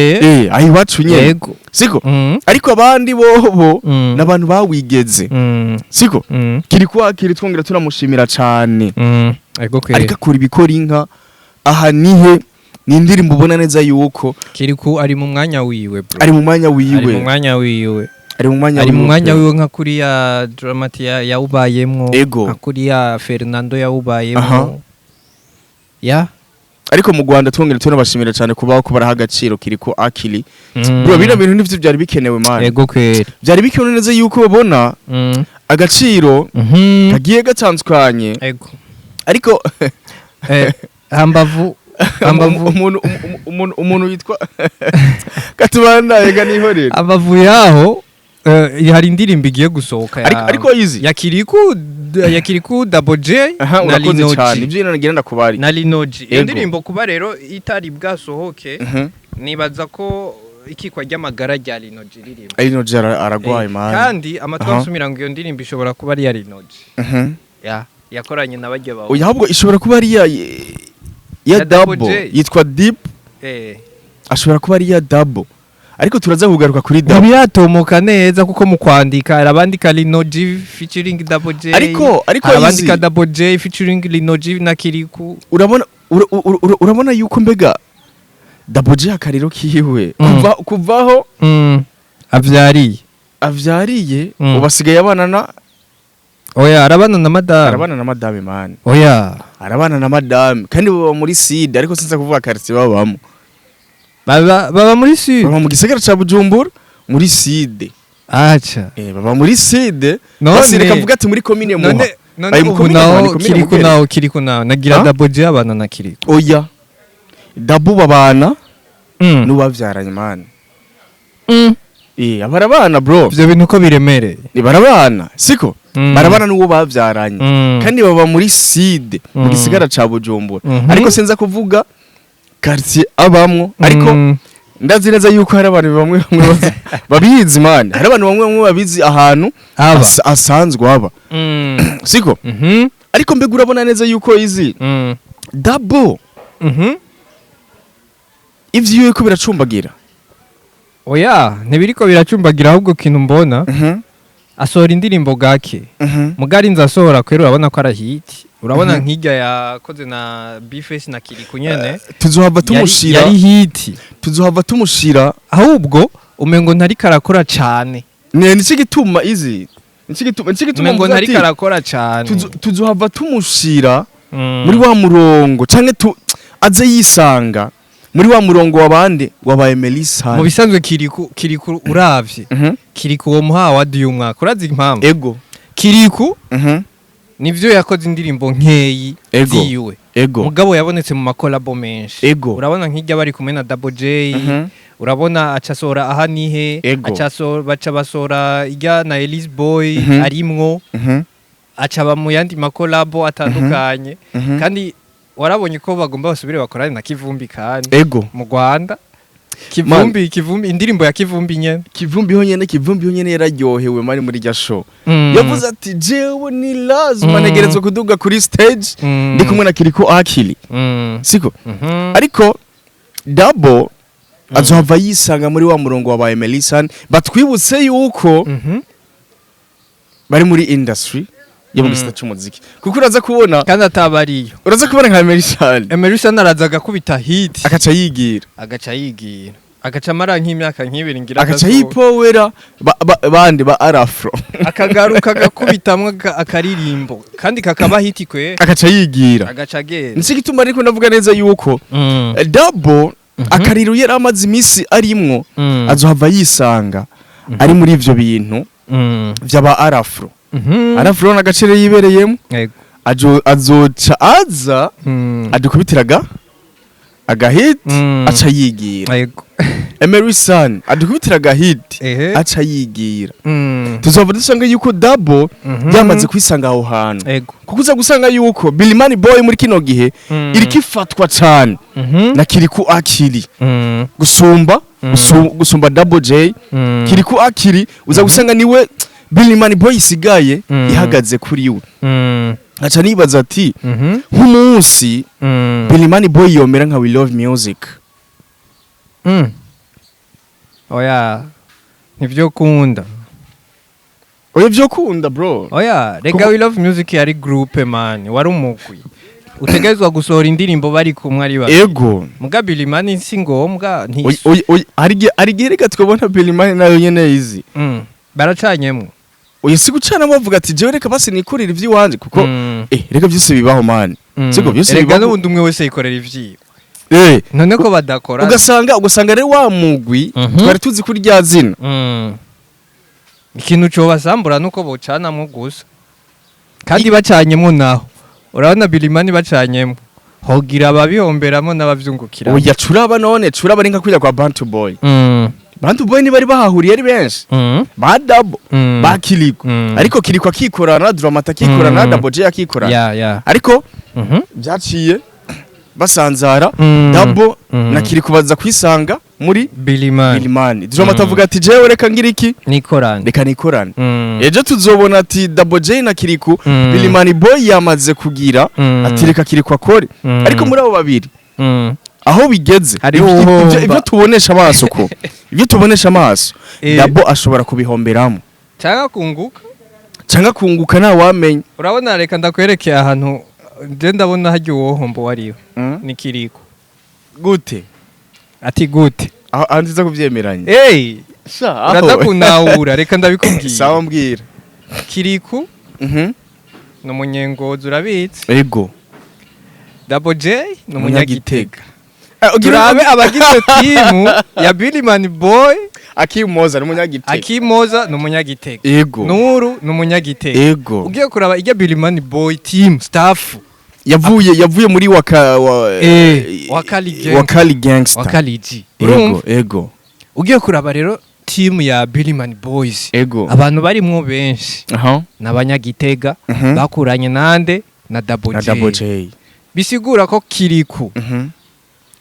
Aho iwacu nyene. Siko? Ariko abandi bobo n'abantu bawigeze. Siko? Kirikou Akili twongera tunamushimira cane. Ego kwe. Ariko akora ibikora inka. Aha nihe ni indirimbo ubona neza yuko Kirikou ari mu mwanya wiwe, bro. Ari mu mwanya Ari mu wiwe. mwanya wiwe. Ari mu mwanya Ari mu wiwe mwanya pe. wiwe nka kuriya Dramati yawubayemwo, nka kuriya Fernando yawubayemwo ya. Ariko mu Rwanda twongera tunabashimira cyane kubaho ko baraha agaciro Kirikou Akili, bro. Bino bintu nivyo byari bikenewe, man. Ego kweri. Byari bikenewe neza yuko babona agaciro kagiye gatandukanye. Ariko Hambavu hambavu umuntu yitwa Katubanda ega nihorera. Hambavu yaho hari indirimbo igiye gusohoka ya Ariko easy ya Kirikou, ya Kirikou, Double J Aha. na Urakoze Linoji. cyane, ibyo nagira ndakubari. Na Linoji. Iyo ndirimbo kuba rero itari bwasohoke, nibaza ko ikikwa ry'amagara rya Linoji ririmo. Linoji aragwaye, man. Kandi amatwi ansumira ngo iyo ndirimbo ishobora kuba ari iya Linoji ya yakoranye na barya bawe. Oya, ahubwo ishobora kuba ari ya Ya Double Double J. yitwa Deep. Ashobora kuba ari iya Double. Ariko turaza kugaruka kuri Double. Ntibiratomoka neza, kuko mu kwandika hari abandika Lino G featuring Double J, Ariko hari abandika izi Double J featuring Lino G na Kiriku. Urabona, urabona yuko mbega Double J akariro kiwe kuvaho Avyariye. avyariye, ubu asigaye abana na Oya, arabana na madame. Arabana na madame, man. Oya. Arabana na madame, kandi baba muri sud, ariko sinza kuvuga quartier babamo. Baba muri sud. Baba mu gisagara ca Bujumbura muri sud. Acha. Baba muri sud. None Basi reka mvuga ati muri commune Muha. None Bari mu ubu commune Muha, ni naho commune Kiriku Mugere. naho Kiriku naho nagira Ha? Double J abana na Kiriku. Oya, Dabu babana n'ubavyaranye, man. Barabana, bro. Ivyo bintu ko biremereye. Ni barabana, siko? Barabana n'uwo bavyaranye, kandi baba muri sud mu gisagara ca Bujumbura, ariko sinza kuvuga quartier abamwo, ariko ndazi neza yuko hari abantu bamwe bamwe babizi, man. Hari abantu bamwe bamwe babizi ahantu aba asanzwe aba, siko? Ariko mbega urabona neza yuko izi Double ivyiwe ko biracumbagira? Oya, ntibiriko biracumbagira, ahubwo kintu mbona asohora indirimbo gake, mugari nza asohora kwera urabona ko arahiti, urabona nk'irya yakoze na Bface na Kiriku nyene. Tuzohava tumushira. Yari hit. Tuzohava tumushira. Ahubwo umengo ntariko arakora cane. Ne nico gituma izi, nico gituma Umengo mvuga ntariko ati, arakora cane. Tuzohava tumushira muri wa murongo canke tu aze yisanga muri wa murongo wabande wabaye Melissa. Mu bisanzwe Kiriku uravye, Kiriku uwo muha award y'umwaka, urazi impamvu? Ego. Kiriku nivyo yakoze indirimbo nkeyi ziwe, mugabo yabonetse mu makolabo menshi. Urabona nk'irya bari kumwe na Double J, urabona aca asohora aha nihe, aca baca basora irya na Elise Boy, arimwo, aca aba mu yandi makolabo atandukanye. Kandi warabonye ko bagomba basubire bakorane na Kivumbi, kandi mu Rwanda Kivumbi, indirimbo ya Kivumbi nyene. Kivumbi honyene, Kivumbi honyene yararyohewe mari muri rya show. Yavuze ati jewe ni lazima ntegerezwa kuduga kuri stage ndi kumwe na Kiriko Akili, siko? Ariko Double azohava yisanga muri wa murongo wabaye Melissa. Batwibutse yuko bari muri industry yo mu gisata c'umuziki, kuko uraza kubona Kandi atabariyo. Uraza kubona nka Melissa. Emerson araza agakubita hit, akaca yigira. Agaca yigira, agaca amara nk'imyaka nk'ibiri ngira Agaca atasohoka. yipowera bandi ba Arafro. Akagaruka agakubitamwo akaririmbo kandi kakaba hit kwe. Agaca yigira. Agaca agenda. Nico gituma ariko ndavuga neza yuko Double akariro yari amaze iminsi arimwo, azohava yisanga ari muri ivyo bintu vy'aba Arafro. Arafro n'agaciro yibereyemo. Azoca aza adukubitiraga agahit, aca yigira. Emery Sun adukubitira agahit, aca yigira. Tuzova dusanga yuko Double yamaze kwisanga aho hantu, kuko uza gusanga yuko Billy Boy muri kino gihe iriko ifatwa cane na Kiriku Akili gusumba gusumba Double J. Kiriku Akili uza gusanga niwe Billy Money Boy isigaye ihagaze kuri we. Nkaca nibaza ati nk'umunsi Billy Money Boy yomera nka We Love Music. Oya, ntivyo kunda. Oya, vyo kunda, bro. Oya, rega We Love Music yari groupe, man, wari umugwi utegerezwa gusohora indirimbo bari kumwe ari babiri. Muga Billy Money si ngombwa Oya, hari igihe reka twabona Billy Money nayo nyene izi. Baracanyemwo. Oya, si gucana, bavuga ati jewe reka basi nikurira ivy'iwanje, kuko reka byose bibaho, man. Siko byose Erega bibaho. n'ubundi umwe wese yikorera ivyiwe. None ko badakora? Ugasanga rero wa mugwi twari tuzi kuri rya zina. Ikintu cobasambura nuko bocanamwo gusa, kandi bacanyemwo naho urabona Bilimani bacanyemwo hogira ababihomberamo n'abavyungukiramo. Oya, curaba none, curaba ari nka kujya kwa Bantu Boy. Bantu Boy ntibari bahahuriye ari benshi, ba Double, ba Kiriko, ariko Kiriko akikorana, Dramata akikorana, Double J akikorana, ariko byaciye basanzara. Double na Kiriko baza kwisanga muri Bilimani. Bilimani. Dramata avuga ati jewe reka ngira iki? Nikorane. Reka nikorane. Ejo tuzobona ati Double J na Kiriku, Bilimani Boy yamaze kugira ati reka Kiriku akore. Ariko muri abo babiri Aho bigeze, Hariho uhomba. Ibyo tubonesha amaso, ko ibyo tubonesha amaso, Dabo ashobora kubihomberamo cyangwa kunguka. Cyangwa kunguka, ntawamenya. Urabona, reka ndakwerekeye ahantu nje ndabona harya uwohombo wariwe ni Kiriko. Gute? Ati gute? Aho nziza kubyemeranya. Hey, Sha, aho. Uraza kunahura, reka ndabikubwira. Sawa, mbwira. Kiriku ni umunyengozi, urabitse. Ego. Double J ni umunyagitega. Ugira Turabe abagize timu ya Billyman Boy. Akimoza ni umunyagitega. Akimoza ni umunyagitega. Ego. Nuru ni umunyagitega. Ego. Ugiye kuraba ijya Billyman Boy team staff Yavuye muri waka wa, Wakali Gang. Wakali Gangster. Wakali G. Ego. Urumva? Ego. Ugiye kuraba rero team ya Billyman Boys, Ego. abantu barimwo benshi ni abanyagitega bakuranye nande? Na Double Na J. Double J. Bisigura ko Kiriku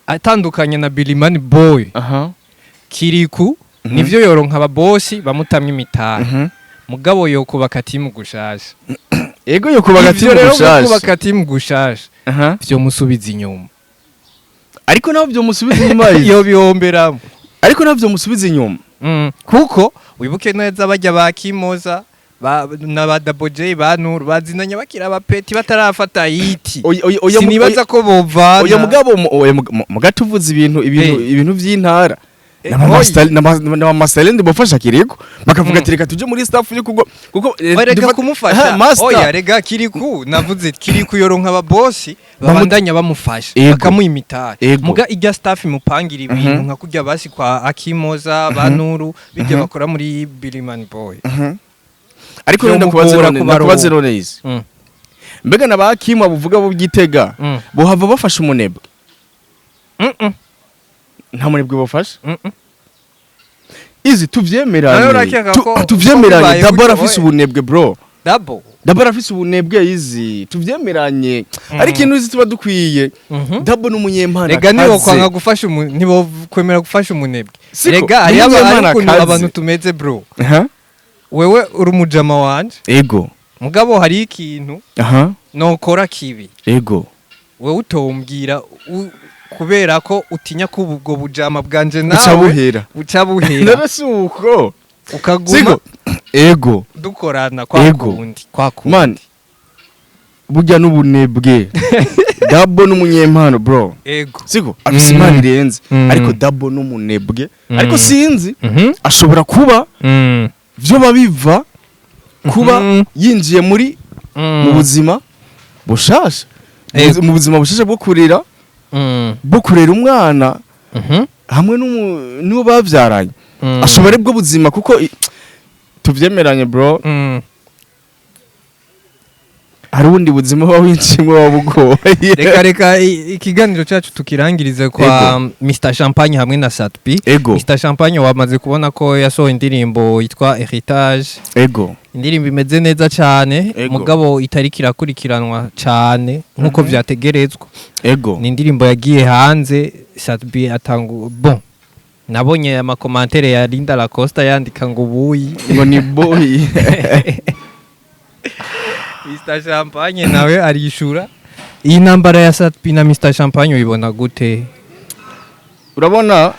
atandukanye na Billyman Boy. Kiriku nivyo yoronka ababosi bamutamye imitari, mugabo yokubaka timu gushasha. Ego, yo kubaka Ivyo timu rero gushasha. kubaka timu gushasha vyomusubiza inyuma. Ariko naho byomusubiza inyuma. Iyo bihomberamo. Ariko naho byomusubiza inyuma. Kuko wibuke neza bajya ba Kimoza na ba Double J, ba Nuru bazinanye bakiri abapeti batarafata hiti. Oya, oya, Sinibaza ko bovana. Oya, mugabo oya, muga tuvuze ibintu ibintu vy'intara. N'aba Masterland bafasha Kiriko bakavuga ati reka tuje muri staff yo kugo kuko Oya, reka kumufasha. Ha, master. Oya, rega Kiriku, navuze Kiriku yoronka ababosi babandanya bamufasha, bakamuha imitari. Muga ijya staff imupangira ibintu nka kurya basi kwa Akimoza, ba Nuru bijya bakora muri Billyman Boy. Ariko none ndakubaze, Vyomugora none kubaronka. ndakubaze none izi mbega na ba Kimwa buvuga bo byitega bohava bafasha umunebwe? Nta munebwe bafasha. Izi Nawe tuvyemeranye. urakeka Tuvyemeranye. ko bibaye Dabora gutyo, afise oya. ubunebwe, bro. Double. Dabora afise ubunebwe, izi tuvyemeranye. Ariko ikintu izi tuba dukwiye, Dabo n'umunyempano Rega nibo akaze. kwanga gufasha nibo kwemera gufasha umunebwe. Siko, Rega hariyo n'umunyempano hari ukuntu akaze. abantu tumeze, bro. Aha. Wewe uri umujama wanje, Ego. mugabo hari ikintu nokora kibi, wewe utombwira kubera ko utinya ko ubwo bujama bwanje Buca nawe buhera. buca buhera. None si uko? Ukaguma Siko, ego. dukorana kwa kundi kwa kundi. Man, burya n'ubunebwe, Dabo n'umunyempano, bro. Siko afise impano irenze, ariko Dabo n'umunebwe. Ariko sinzi, ashobora kuba vyoba biva kuba yinjiye muri mu buzima bushasha, mu buzima bushasha bwo kurera, bwo kurera umwana hamwe n'uwo bavyaranye. Ashobora aribwo buzima, kuko tuvyemeranye, bro, hari ubundi buzima buba winjiyemo buba bugoye. Reka ikiganiro cyacu tukirangirize kwa Mr Champagne hamwe na Satpi. Ego. Mr Champagne wamaze kubona ko yasohoye indirimbo yitwa Heritage. Ego. Indirimbo imeze neza cyane, mugabo itariki irakurikiranwa cyane nkuko vyategerezwa. Ego. Ni indirimbo yagiye hanze, Satbi atangu bon, nabonye ama commentaires ya Linda Lacosta yandika ngo buyi. Ngo ni boy. Mr Champagne nawe arishura. Iyi ntambara ya Satbi na Mr Champagne uyibona gute? Urabona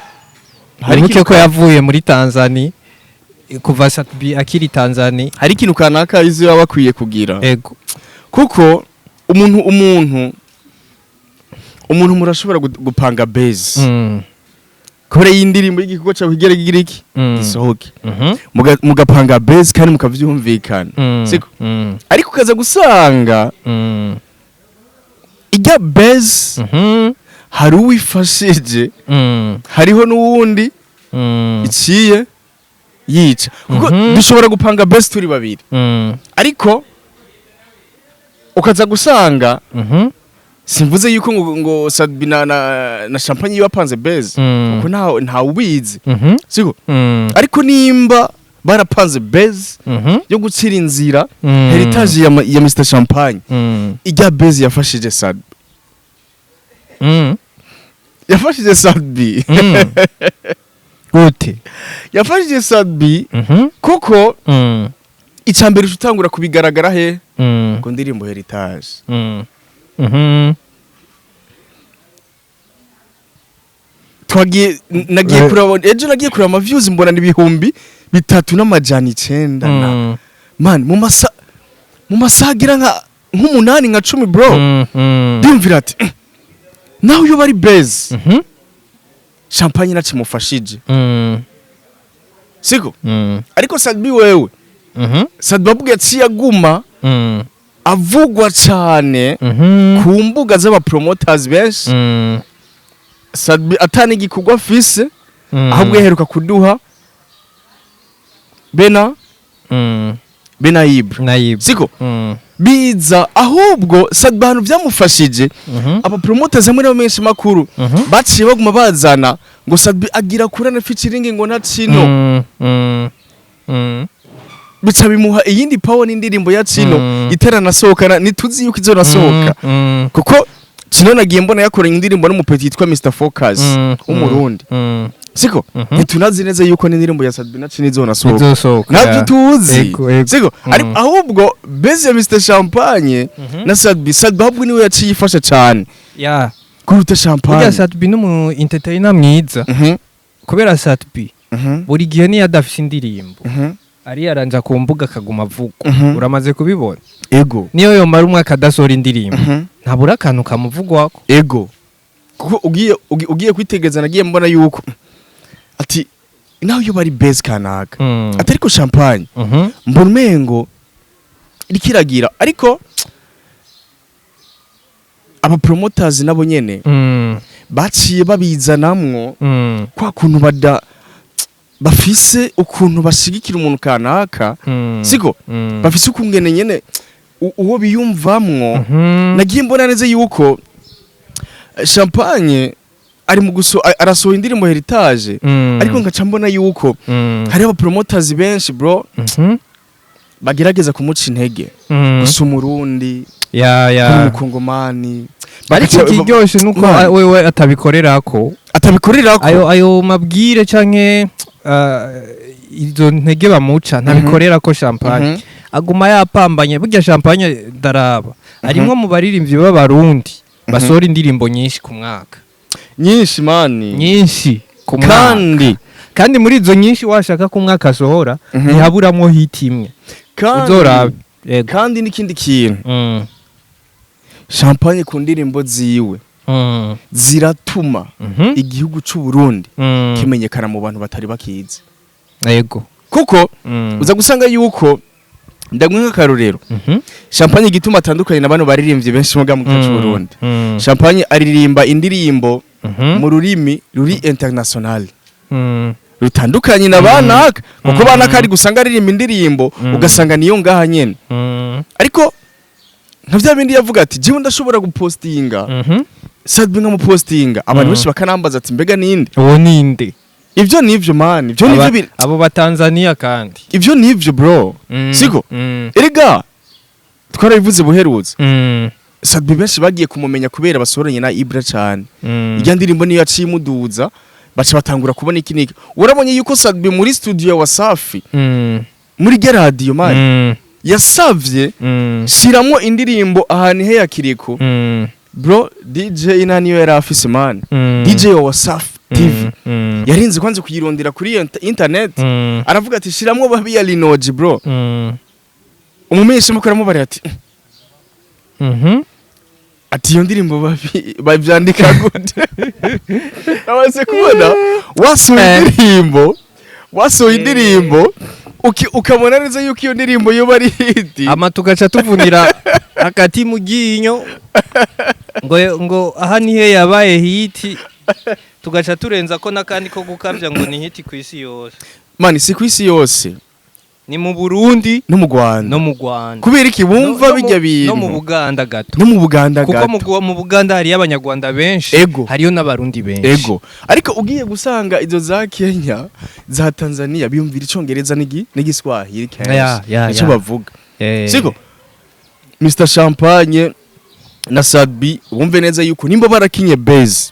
hari ikintu ko yavuye muri Tanzania, kuva Satbi akiri Tanzania. Hari ikintu kanaka izi baba bakwiye kugira, kuko umuntu murashobora gupanga base kubera iyi ndirimbo y'igikorwa cyawe kigere iki gisohoke, mugapanga base kandi mukavyumvikana, siko? Ariko ukaza gusanga ijya base hari uwifashije, hariho n'uwundi iciye yica, kuko dushobora gupanga base turi babiri, ariko ukaza gusanga, simvuze yuko ngo Sadbi na Champagne yapanze base, kuko nta ubizi, siko? Ariko nimba barapanze base yo gucira inzira heritage ya Mr Champagne, ijya base yafashije Sadbi, yafashije Sadbi. Gute? Yafashije Sadbi kuko icambere utangura kubigaragara he ku ndirimbo Heritage. Twagiye, nagiye kuraba ejo, nagiye kuraba ama views, mbona ni 3900 na man mu masaha agera nka nk'umunani, nka 10, bro. Ndiyumvira ati: "Nawe iyo bari base Champagne nacimufashije." Siko? Ariko Sat-B wewe, Sat-B avuga yaciye aguma avugwa cane ku mbuga z'aba promoters benshi. Sat-B atani igikorwa afise, ahubwo yaheruka kuduha Bena Bena Ibra. Nayib. Siko? Biza ahubwo Sat-B ahantu byamufashije, aba promoters hamwe n'abamenshi makuru baciye baguma bazana ngo Sat-B agira kurana featuring ngo na Chino. Bica bimuha iyindi power n'indirimbo ya Chino itaranasohokana, ntituzi yuko izonasohoka, kuko Chino nagiye mbona yakoranye indirimbo n'umupeti yitwa Mr Focus w'Umurundi. Siko? Ntitunazi neza yuko n'indirimbo ya Sat-B na Chino izonasohoka. Izosohoka. Ntabyo tuzi. Ego, ego. Siko? Ariko ahubwo base ya Mr Champagne na Sat-B, Sat-B ahubwo niwe yaciye ifasha cyane kuruta Burya Champagne. Sat-B n'umu entertainer mwiza, kubera Sat-B buri gihe niyo adafise indirimbo ariyaranja ku mbuga akaguma avugwa. Uramaze kubibona? Ego. Niyo yomara umwaka adasohora indirimbo, ntabura akantu kamuvugwako. Ego, kuko ugiye kwitegereza, nagiye mbona yuko ati naho iyo bari base kanaka, atari ko Champagne, mbona umengo irikiragira, ariko aba promoters nabo nyene baciye babizanamwo kwa kuntu bada bafise ukuntu bashigikira umuntu kanaka. Siko? Bafise ukungene nyene uwo biyumvamwo. Nagiye mbona neza yuko Champagne ari mu guso arasohora indirimbo Heritage, ariko ngaca mbona yuko hari aba promoters benshi, bro, bagerageza kumuca intege gusa Umurundi ya ya umukongomani. Ariko ikiryoshe nuko Man. wewe atabikorerako. Atabikorerako. Ayo mabwire canke izo ntege bamuca ntabikorerako. Champagne aguma yapambanye. Burya Champagne ndaraba arimwo mu baririmbyi b'Abarundi basohora indirimbo nyinshi ku mwaka. Nyinshi, man. Nyinshi ku mwaka. Kandi Kandi muri izo nyinshi washaka ku mwaka asohora, ntihaburamwo hit imwe. Kandi Uzorabe. Yego. Kandi n'ikindi kintu, Champagne ku ndirimbo ziwe ziratuma igihugu c'u Burundi kimenyekana mu bantu batari bakizi, kuko uza gusanga yuko, ndagwe nk'akarorero, Champagne igituma atandukanye na bano baririmbyi benshi muga mu gihugu c'u Burundi, Champagne aririmba indirimbo mu rurimi ruri international, rutandukanye na banaka, kuko banaka ari gusanga aririmba indirimbo ugasanga niyo ngaha nyene. Ariko nka vya bindi yavuga ati: "Jewe ndashobora gupostinga Sat-B, nkamupostinga, abantu benshi bakanambaza ati: mbega ninde?" Uwo ninde? Ivyo nivyo, man, ivyo nivyo. Abo batanzania kandi. Ivyo nivyo, bro. Siko? Erega twarabivuze buherutse, Sat-B benshi bagiye kumumenya kubera basoranye na Ibra cyane. Irya ndirimbo niyo yaciye imuduza, baca batangura kubona iki niki. Urabonye yuko Sat-B muri studio ya Wasafi, muri rya radio, man, yasavye shiramwo indirimbo ahantu he ya Kiriko. Bro, DJ nta niyo yari afise, man. DJ wa Wasafi TV yarinze kwanza kuyirondera kuri iyo internet, aravuga ati: "Shiramwo babi ya Linoji, bro." Umumenyesha makuru aramubara ati ati: "Iyo ndirimbo babi bavyandika gute?" Amaze kubona wasohoye indirimbo, wasohoye indirimbo, ukabona neza yuko iyo ndirimbo yoba ari hit. Ama tugaca tuvunira hagati mu ryinyo ngo aha nihe yabaye hit, tugaca turenza ko n'akandi ko gukabya ngo ni hit ku isi yose. Man, si ku isi yose. Ni mu Burundi. No mu Rwanda. No mu Rwanda. Kubera iki bumva bijya bintu? No mu Buganda gato. No mu Buganda Kuko gato. Mu Buganda hariyo Abanyarwanda benshi. Hariyo n'Abarundi benshi. Ego, ariko ugiye gusanga izo za Kenya, za Tanzania biyumvira Icongereza n'Igiswahili kenshi, nico bavuga. Siko? Mr Champagne na Sat-B, wumve neza yuko nimba barakinye base,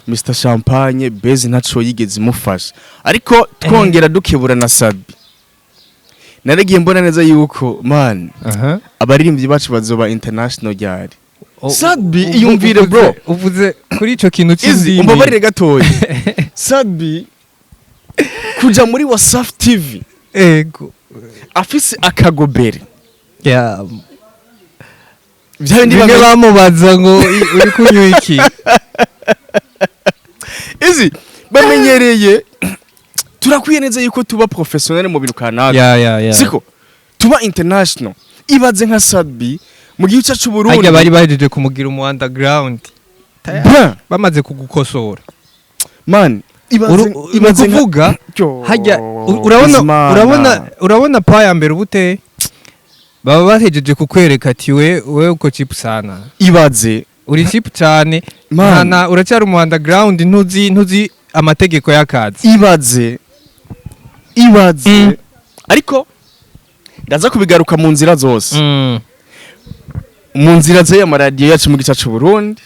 Mr Champagne base ntaco yigeze imufasha. Ariko twongera dukebura na Sat-B, naragiye mbona neza yuko, man, abaririmbyi bacu bazoba international ryari? Sat-B, iyumvire, bro. Uvuze kuri ico kintu Izi c'indimi. Umbabarire gatoya, Sat-B kuja muri Wasafi TV afise akagobere, vya bindi bimwe bamubaza ngo uri kunywa iki? Izi bamenyereye, turakwiye neza yuko tuba professionnel mu bintu kanaka, ya ya ya siko tuba international. Ibaze nka Sat-B mu gihugu cyacu Burundi. Harya bari bahejeje kumugira umu underground Bra, bamaze kugukosora. Man, ibaze ibaze ni ukuvuga Yo, hajya urabona Bizimana. Urabona pa ya mbere ubute baba bahejeje kukwereka ati we uko cheap sana. Ibaze. Uri cheap cyane. Man. Nta uracyari umu underground, ntuzi amategeko y'akazi. Ibaze, ibaze. Ariko ndaza kubigaruka mu nzira zose, mu nzira z'aya maradiyo yacu mu gice cy'u Burundi,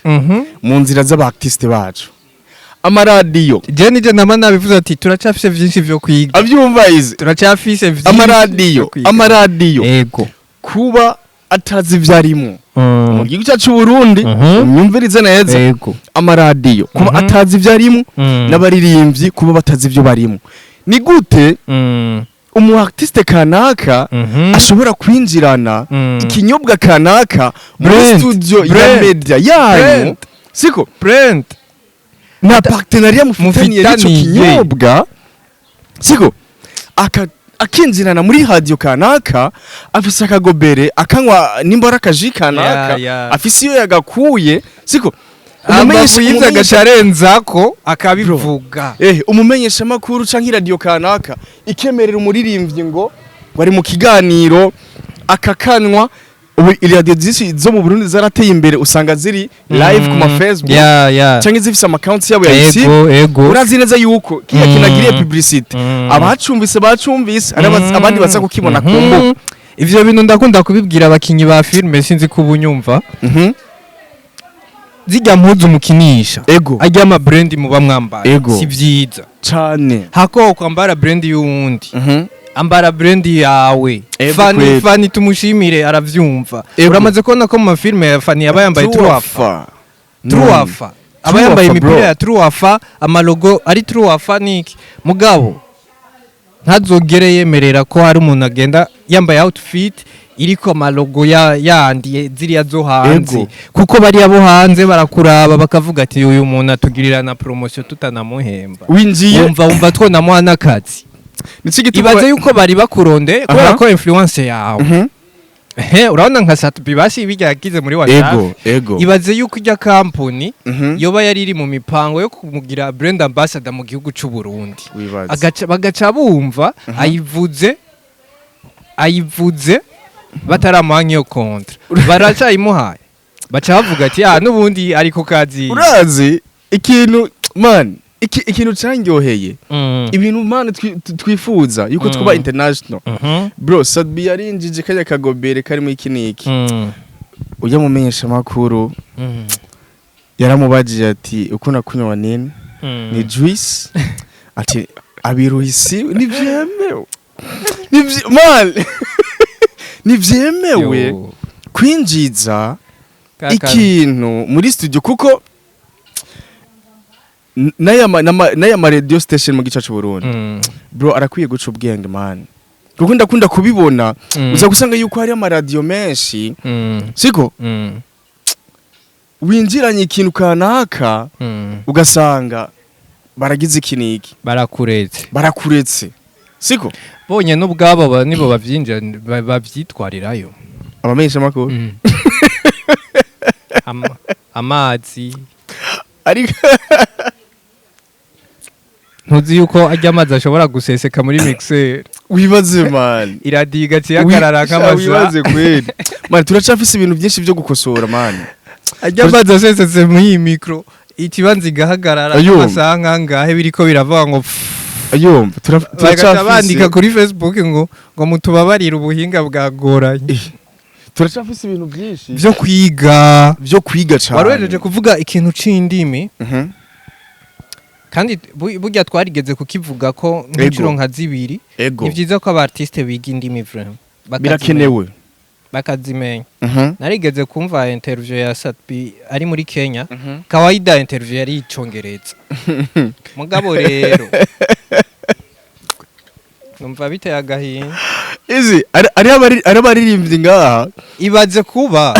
mu nzira z'aba artiste bacu, amaradiyo. Je nije nama nabivuze ati turacyafise vyinshi vyo kwiga. Abyumva izi. Turacyafise vyinshi Amaradiyo, vyo kwiga. amaradiyo kuba atazi ibyo arimo mu gihugu cyacu Burundi, myumvirize neza, amaradiyo kuba atazi ibyo arimo, n'abaririmbyi kuba batazi ibyo barimo. Ni gute umu artiste kanaka ashobora kwinjirana ikinyobwa kanaka muri Brand, studio ya brand, media yanyu, brand. siko Brand. nta partenariat mufitaniye n'icyo Mufitaniye. kinyobwa, siko akinjirana muri radio kanaka afise akagobere, akanywa nimba ari akaji kanaka, afise iyo yagakuye, siko? Umumenyesha y'ivyo agaca arenzako akabivuga. Umumenyesha makuru canke radio kanaka ikemerera umuririmbyi ngo bari mu kiganiro akakanywa. Ubu radio zisi zo mu Burundi zarateye imbere, usanga ziri live ku ma Facebook ya ya canke zifise ama accounts yabo ya YouTube. ego ego Urazi neza yuko kiya kinagiriye publicity, abacumvise bacumvise, hari abandi baza kukibona ku mbuga. Ivyo bintu ndakunda kubibwira abakinyi ba filme, sinzi ko ubunyumva. Zirya mpuzu mukinisha, arya ama brand muba mwambaye, si vyiza. Cane. Hako kwambara brand y'uwundi, ambara brand yawe. Ego Fani, kweli. Fani tumushimire, aravyumva. Uramaze kubona ko mu mafilme ya Fani yaba yambaye Truafa? Truafa aba yambaye Truafa, bro. imipira ya Truafa, amalogo ari Truafa niki. Mugabo ntazogere yemerera ko hari umuntu agenda yambaye outfit iriko amalogo ya yandi ziriya zo hanze, kuko bariya bo hanze barakuraba bakavuga ati uyu muntu atugirira na promotion tutanamuhemba. Winjiye. Wumva twonamuha n'akazi. Nico gituma Ibaze yuko bari bakurondeye kubera ko influence yawe. Ehe, urabona nka Sat-B basi bijya yagize muri WhatsApp. ego ego Ibaze yuko ijya company yoba yari iri mu mipango yo kumugira brand ambassador mu gihugu c'u Burundi. Wibaze. Agaca bagaca bumva ayivuze bataramuha nk'iyo contrat, baracayimuhaye, baca bavuga ati ah, n'ubundi ari ku kazi. Urazi ikintu, man, ikintu cyanyoheye, ibintu, man, twifuza yuko twuba international, bro. Sat-B yarinjije kajya kagobere karimo iki niki, ujya mu menyesha makuru yaramubajije ati uko nakunywa nini, ni juice? Ati abiruhisi nivyemewe? Man, nivyemewe Yo. kwinjiza Kaka- ikintu muri studio? Kuko n'aya ma radio station mu gice cy'u Burundi, bro, arakwiye guca ubwenge, man, kuko ndakunda kubibona, uza gusanga yuko hari amaradiyo menshi, siko? Winjiranye ikintu kanaka, ugasanga baragize iki n'iki. Barakuretse. Barakuretse, siko? Bonye n'ubwabo nibo bavyinjira, bavyitwarirayo. Abamenyesha makuru. Amazi. Ariko Ntuzi yuko ajya amazi ashobora guseseka muri mixer? Wibaze, man. Iradiyo igaca ihagarara nk'amasaha. Wibaze kweli, man, turacafise ibintu byinshi byo gukosora, man. Ajya amazi asesetse muri iyi micro, ikibanza igahagarara Ayo. nk'amasaha nkangahe biriko biravuga ngo pfff. Ayumva Bagaca turacafise bandika kuri Facebook ngo mutubabarire, ubuhinga bwagoranye. Turacafise ibintu byinshi Vyo kwiga. byo kwiga cyane. Wari wejeje kuvuga ikintu c'indimi, kandi burya twarigeze kukivuga ko nk'inshuro nka zibiri. Ni vyiza ko aba artiste biga indimi vraiment, bakazimenya. Birakenewe. Bakazimenya. Narigeze kumva interview ya Sat-B ari muri Kenya. Kawaida interview yari icongereza, mugabo rero numva biteye agahinda. Izi ari abaririmbyi ngaha. Ibaze kuba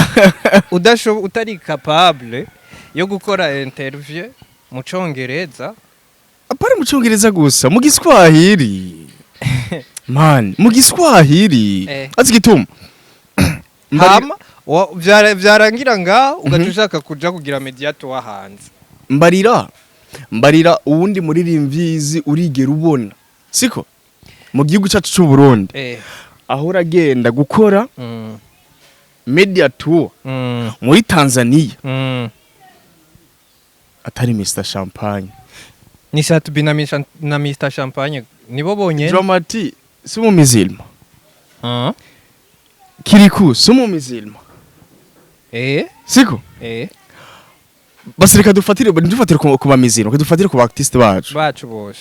utari capable yo gukora interview mu congereza. Apari mu Cyongereza gusa, mu Giswahili, man, mu Giswahili. Azi gituma. Hama vyarangira ngaho ugaca ushaka kuja kugira media tour hanze. Mbarira uwundi muririmbyi urigera ubona, siko, mu gihugu cyacu cy'u Burundi aho uragenda gukora media tour muri Tanzania atari Mr Champagne? Ni Sat-B na Mr Champagne, nibo bonyene. Dramati si mu mizilma? Ah. Kiriku si mu mizilma? Eh. Siko? Eh. Basi reka dufatire ku bamizilma, reka dufatire ku ba artiste bacu. Bacu bose.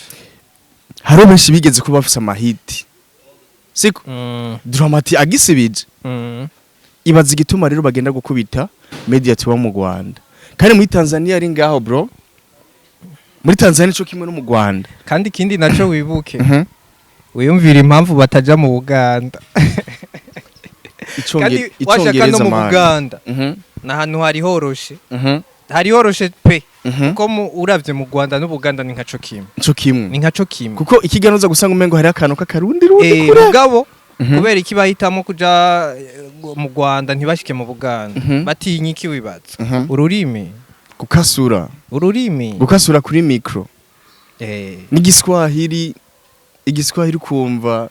Hariho benshi bigeze kuba bafise amahiti, siko? Dramati agisibije. Ibaza igituma rero bagenda gukubita media tour mu Rwanda kandi muri Tanzania ari ngaho, bro. Muri Tanzania ico kimwe no mu Rwanda. Kandi ikindi naco wibuke, wiyumvira impamvu bataja mu Buganda. Kandi washaka no Icongereza, mu man. Buganda ni ahantu hari horoshe, hari horoshe pe, kuko uravye mu Rwanda n'Ubuganda ni nkaco kimwe. Ico kimwe. Ni nkaco kimwe. Kuko ikiganiro uza gusanga umengo hari akantu k'akarundi rundi kure. Mugabo kubera iki bahitamo kuja mu Rwanda ntibashike mu Buganda? Batinya iki wibaza? Ururimi. Gukasura. Ururimi. Gukasura kuri micro. N'igiswahili, igiswahili kumva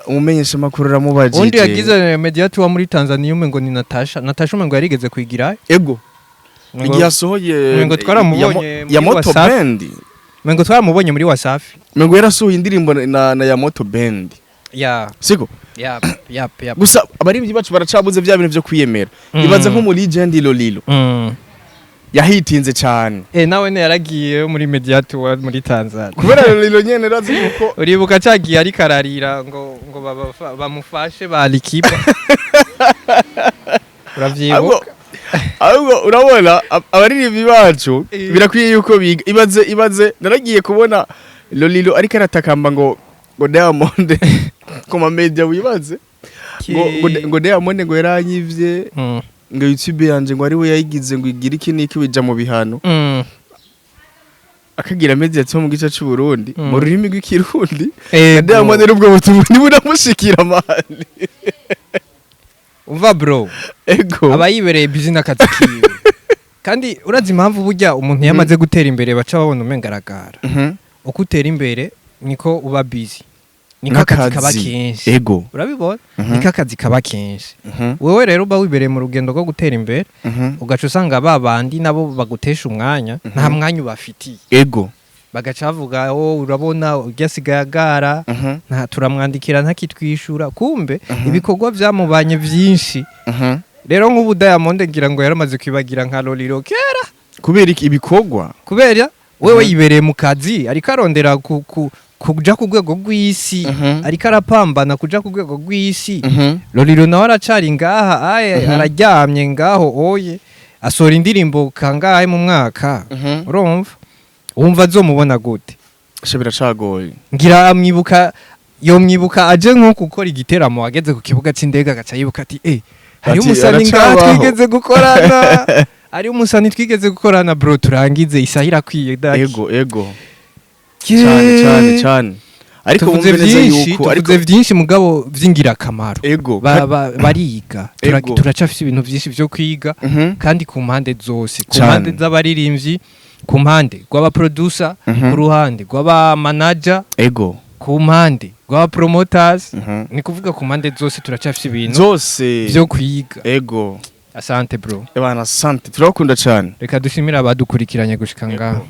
umumenyesha makuru aramubajije. Undi yagize media tour muri Tanzania umengo ni Natasha. Natasha umengo yarigeze kwigira. Ego, igihe yasohoye Umengo twaramubonye muri ya Moto Wasafi. Band. Umengo twaramubonye muri Wasafi. Umengo yarasohoye indirimbo na ya Moto Band. Ya. Siko? Ya. Gusa abaririmbyi bacu baracabuze vya bintu vyo kwiyemera. Ibaza nko muri Legend Lolilo yahitinze cyane. Eh, nawe ne yaragiye muri media tour muri Tanzania. Kubera Lolilo nyene razi kuko Uribuka cagiye ariko ararira ngo bamufashe ba Alikiba? Uravyibuka? Ahubwo urabona abaririmbyi bacu birakwiye yuko biga. Ibaze naragiye kubona Lolilo ariko aratakamba ngo Diamond ku ma media, wibaze ngo Diamond ngo yaranyivye, ngo YouTube yanje ngo ari we yayigize, ngo igire iki n'iki, bija mu bihano. Akagira media cyo mu gice cy'u Burundi mu rurimi rw'ikirundi. Ego. Na Diamond rubwo butumwa ntiburamushikira, man. Umva bro, Ego. aba yibereye busy n'akazi kiwe. Kandi urazi impamvu burya umuntu yamaze gutera imbere baca babona umenga aragara? Uko utera imbere niko uba busy, niko akazi kaba N'akazi. kenshi. Ego. Urabibona? Mhm. Niko akazi kaba kenshi. Wewe rero uba wibereye mu rugendo rwo gutera imbere, ugaca usanga ba bandi nabo bagutesha umwanya nta mwanya ubafitiye. Ego. Bagaca bavuga: "Oh, urabona urya asigaye agara, nta turamwandikira ntakitwishura." Kumbe ibikorwa byamubanye byinshi. Rero nk'ubu Diamond ngira ngo yaramaze kwibagira nka Lolilo kera. Kubera iki? Ibikorwa. Kubera wewe yibereye mu kazi, ariko arondera kuja ku rwego rw'isi, ariko arapambana kuja ku rwego rw'isi. Lolilo nawe aracari ngaha aye, araryamye ngaho oye, asohora indirimbo kangahe mu mwaka? Urumva, wumva azomubona gute? Sha, biracagoye. Ngira amwibuka, yomwibuka aje nko gukora igiteramo, ageze ku kibuga c'indege agaca yibuka ati: "Eh, hari Ati, umusani ngaha "Aracabaho." twigeze gukorana, ari umusani twigeze gukorana." Bro, turangize, isaha irakwiye daki. Ego, cyane cyane cyane, ariko Tuvuze wumve neza vyinshi, yuko ariko tuvuze vyinshi mugabo vy'ingirakamaro. Ego. Bariga. Ego. Turacafise ibintu vyinshi vyo kwiga, kandi ku mpande zose, ku Cane. mpande z'abaririmbyi, ku mpande rw'abaproducer, ku ruhande rw'abamanager, Ego. ku mpande rw'abapromoters, ni kuvuga ku mpande zose turacafise ibintu Zose. vyo kwiga. Ego. Asante bro. Ebana, asante, turabakunda cyane. Reka dushimire abadukurikiranye gushika ngaho.